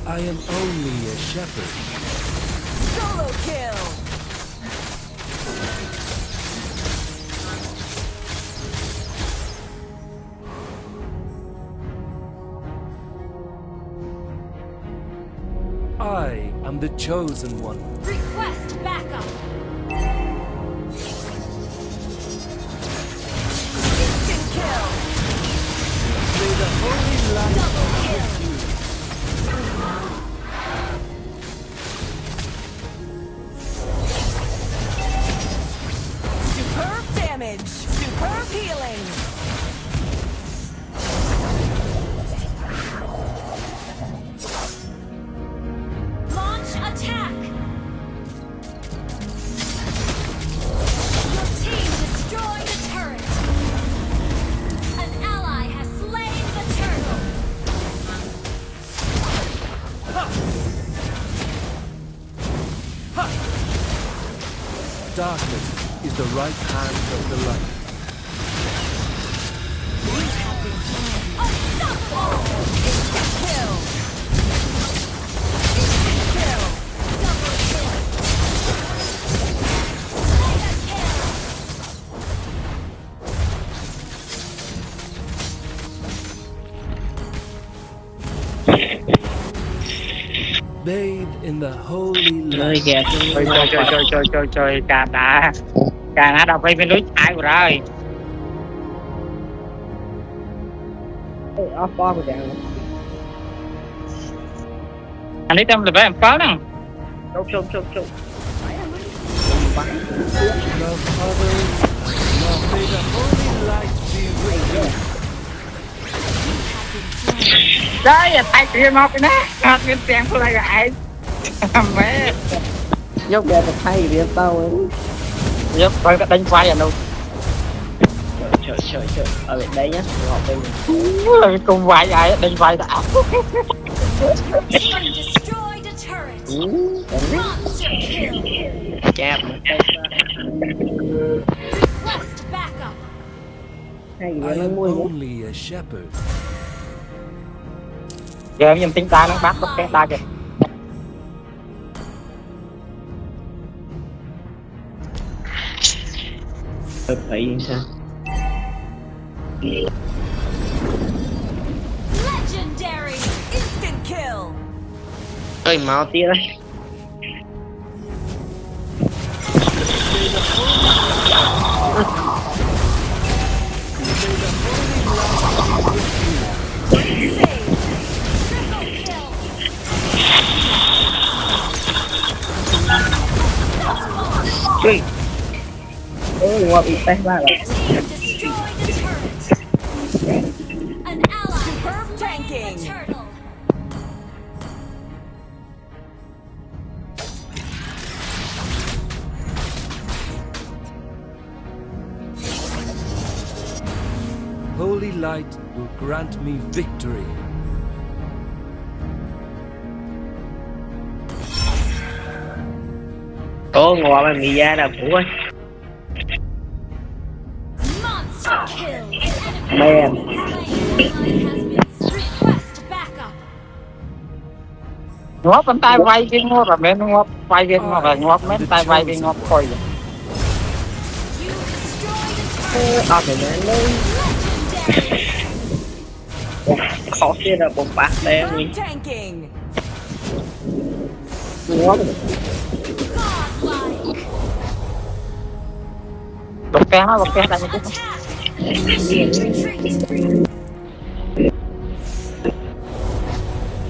G: I am only a shepherd.
H: Solo kill.
G: I am the chosen one.
F: Request backup.
H: Instant kill.
G: May the holy light
F: Double
G: be
F: kill.
G: with you.
H: Superb damage. Superb healing.
F: Launch attack. Your team destroyed a turret. An ally has slain the turtle.
G: Darkness is the right hand of the light.
F: Unstoppable.
H: Instant kill. Instant kill.
F: Double kill. Mega kill.
G: Bathe in the holy
I: លើ
G: light.
I: គេ
J: ជួយជួយជួយជួយជួយជួយកាដាកាណាដល់ពេលមានលុយឆាយហើយ
I: អស់បងទាំង
J: អានេះតាម level 7ហ្នឹង
I: ជប់ជប់ជប់ជប់
G: Love others as love. May the holy light be with you.
J: ដែរតែគ្រាមកពីណាអត់មានទាំងផ្លូវឯងមែន
I: យកបែបថៃវាទៅ
J: យកបើក៏ដេញវាយអានោះ
I: ជួយជួយជួយឲ្យដេញងាប់វិញ
J: គុំវាយឯងដេញវាយទៅអស់
F: Team destroyed a turret. Monster kill.
I: ចាប់
F: Request backup.
I: ថៃវា
G: I am
I: នឹងមួយ
G: only a shepherd.
J: យើងខ្ញុំទិញដាវហ្នឹងបាត់ទុកផ្ទះដាច់ទេ
I: ទៅព្រៃសា
F: Legendary.
H: Instant kill.
I: អើយមកទៀតហើយ
F: Triple kill.
I: ជួយអូងាប់អ៊ីតេសបាទ
F: Team destroyed a turret. An ally
H: Superb
F: has slain
H: tanking.
F: the turtle.
G: Holy light will grant me victory.
I: អូងាប់ហើយមីយ៉ាដល់ព្រោះ
F: Monster kill. An enemy
I: Man.
F: has been slain. Ally has been request backup.
J: ងាប់ប៉ុន្តែវាយគេងាប់តែមិនងាប់វាយវាងាប់តែងាប់មែនតែវាយវាងាប់ខុយ
F: You destroyed a turret.
I: អត់ទៅណាលើ
F: Legendary.
I: ខុសទៀតដល់បំបាក់ដែរវិញ
H: Superb tanking.
I: ងាប់
F: Godlike.
J: បុកផ្ទះមកបុកផ្ទះដាច់
F: Attack. Initiate retreat.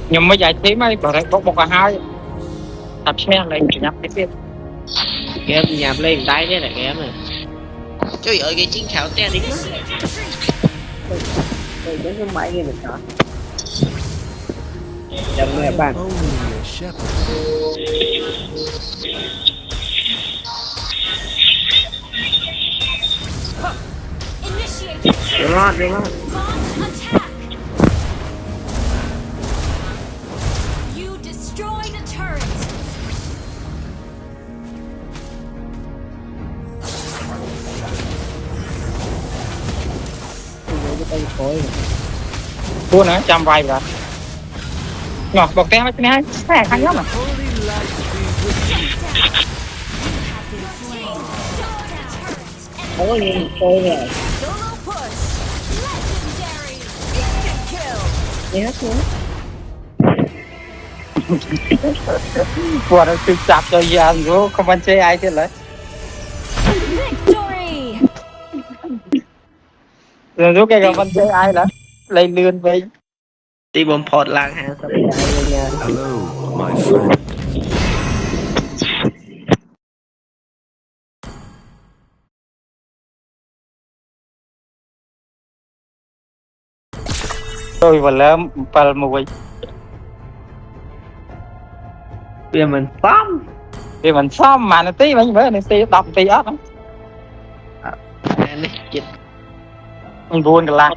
J: ខ្ញុំមិនឲ្យទីមកបរិបុកបុកឲ្យហើយតែឈ្នះលេងប្រញាប់ទៀត
I: ហ្គេមញ៉ាំលេងដៃទេណាហ្គេមជួយឲ្យគេជីងឆៅផ្ទះនេះ
F: Initiate retreat.
I: ទៅចឹងខ្ញុំម៉ៃគេមិនចោះចាំ
G: I am
I: មើលបាន
G: only a shepherd.
F: Initiate
I: រត់រត់
F: launch attack. You destroyed a turret.
J: ពួកណាចាំវាយបាទងោះបុកផ្ទះមកឈ្នះតែខាងខ្ញុំ
G: Holy light be with you.
F: Have been slain. Destroyed a turret.
I: អូយចូលនេះ
H: Solo push.
F: Legendary.
H: Instant kill.
I: នេះគឺ
J: ពួកនោះគឺចាប់ទៅយ៉ាងយូខំមិនជេរឯងទៀតឡើយ
F: Victory.
J: យូគេក៏មិនជេរឯងឡើយលេងលឿនពេក
I: ទីបំផុតឡើង50ដែរញ៉ាំ
G: Hello, my friend.
J: ទៅវលើម7មួយ
I: វាមិនសម
J: វាមិនសមមួយនាទីវិញមើលនាទី10នាទីអត់
I: អានេះចិត្ត
J: 9កន្លះ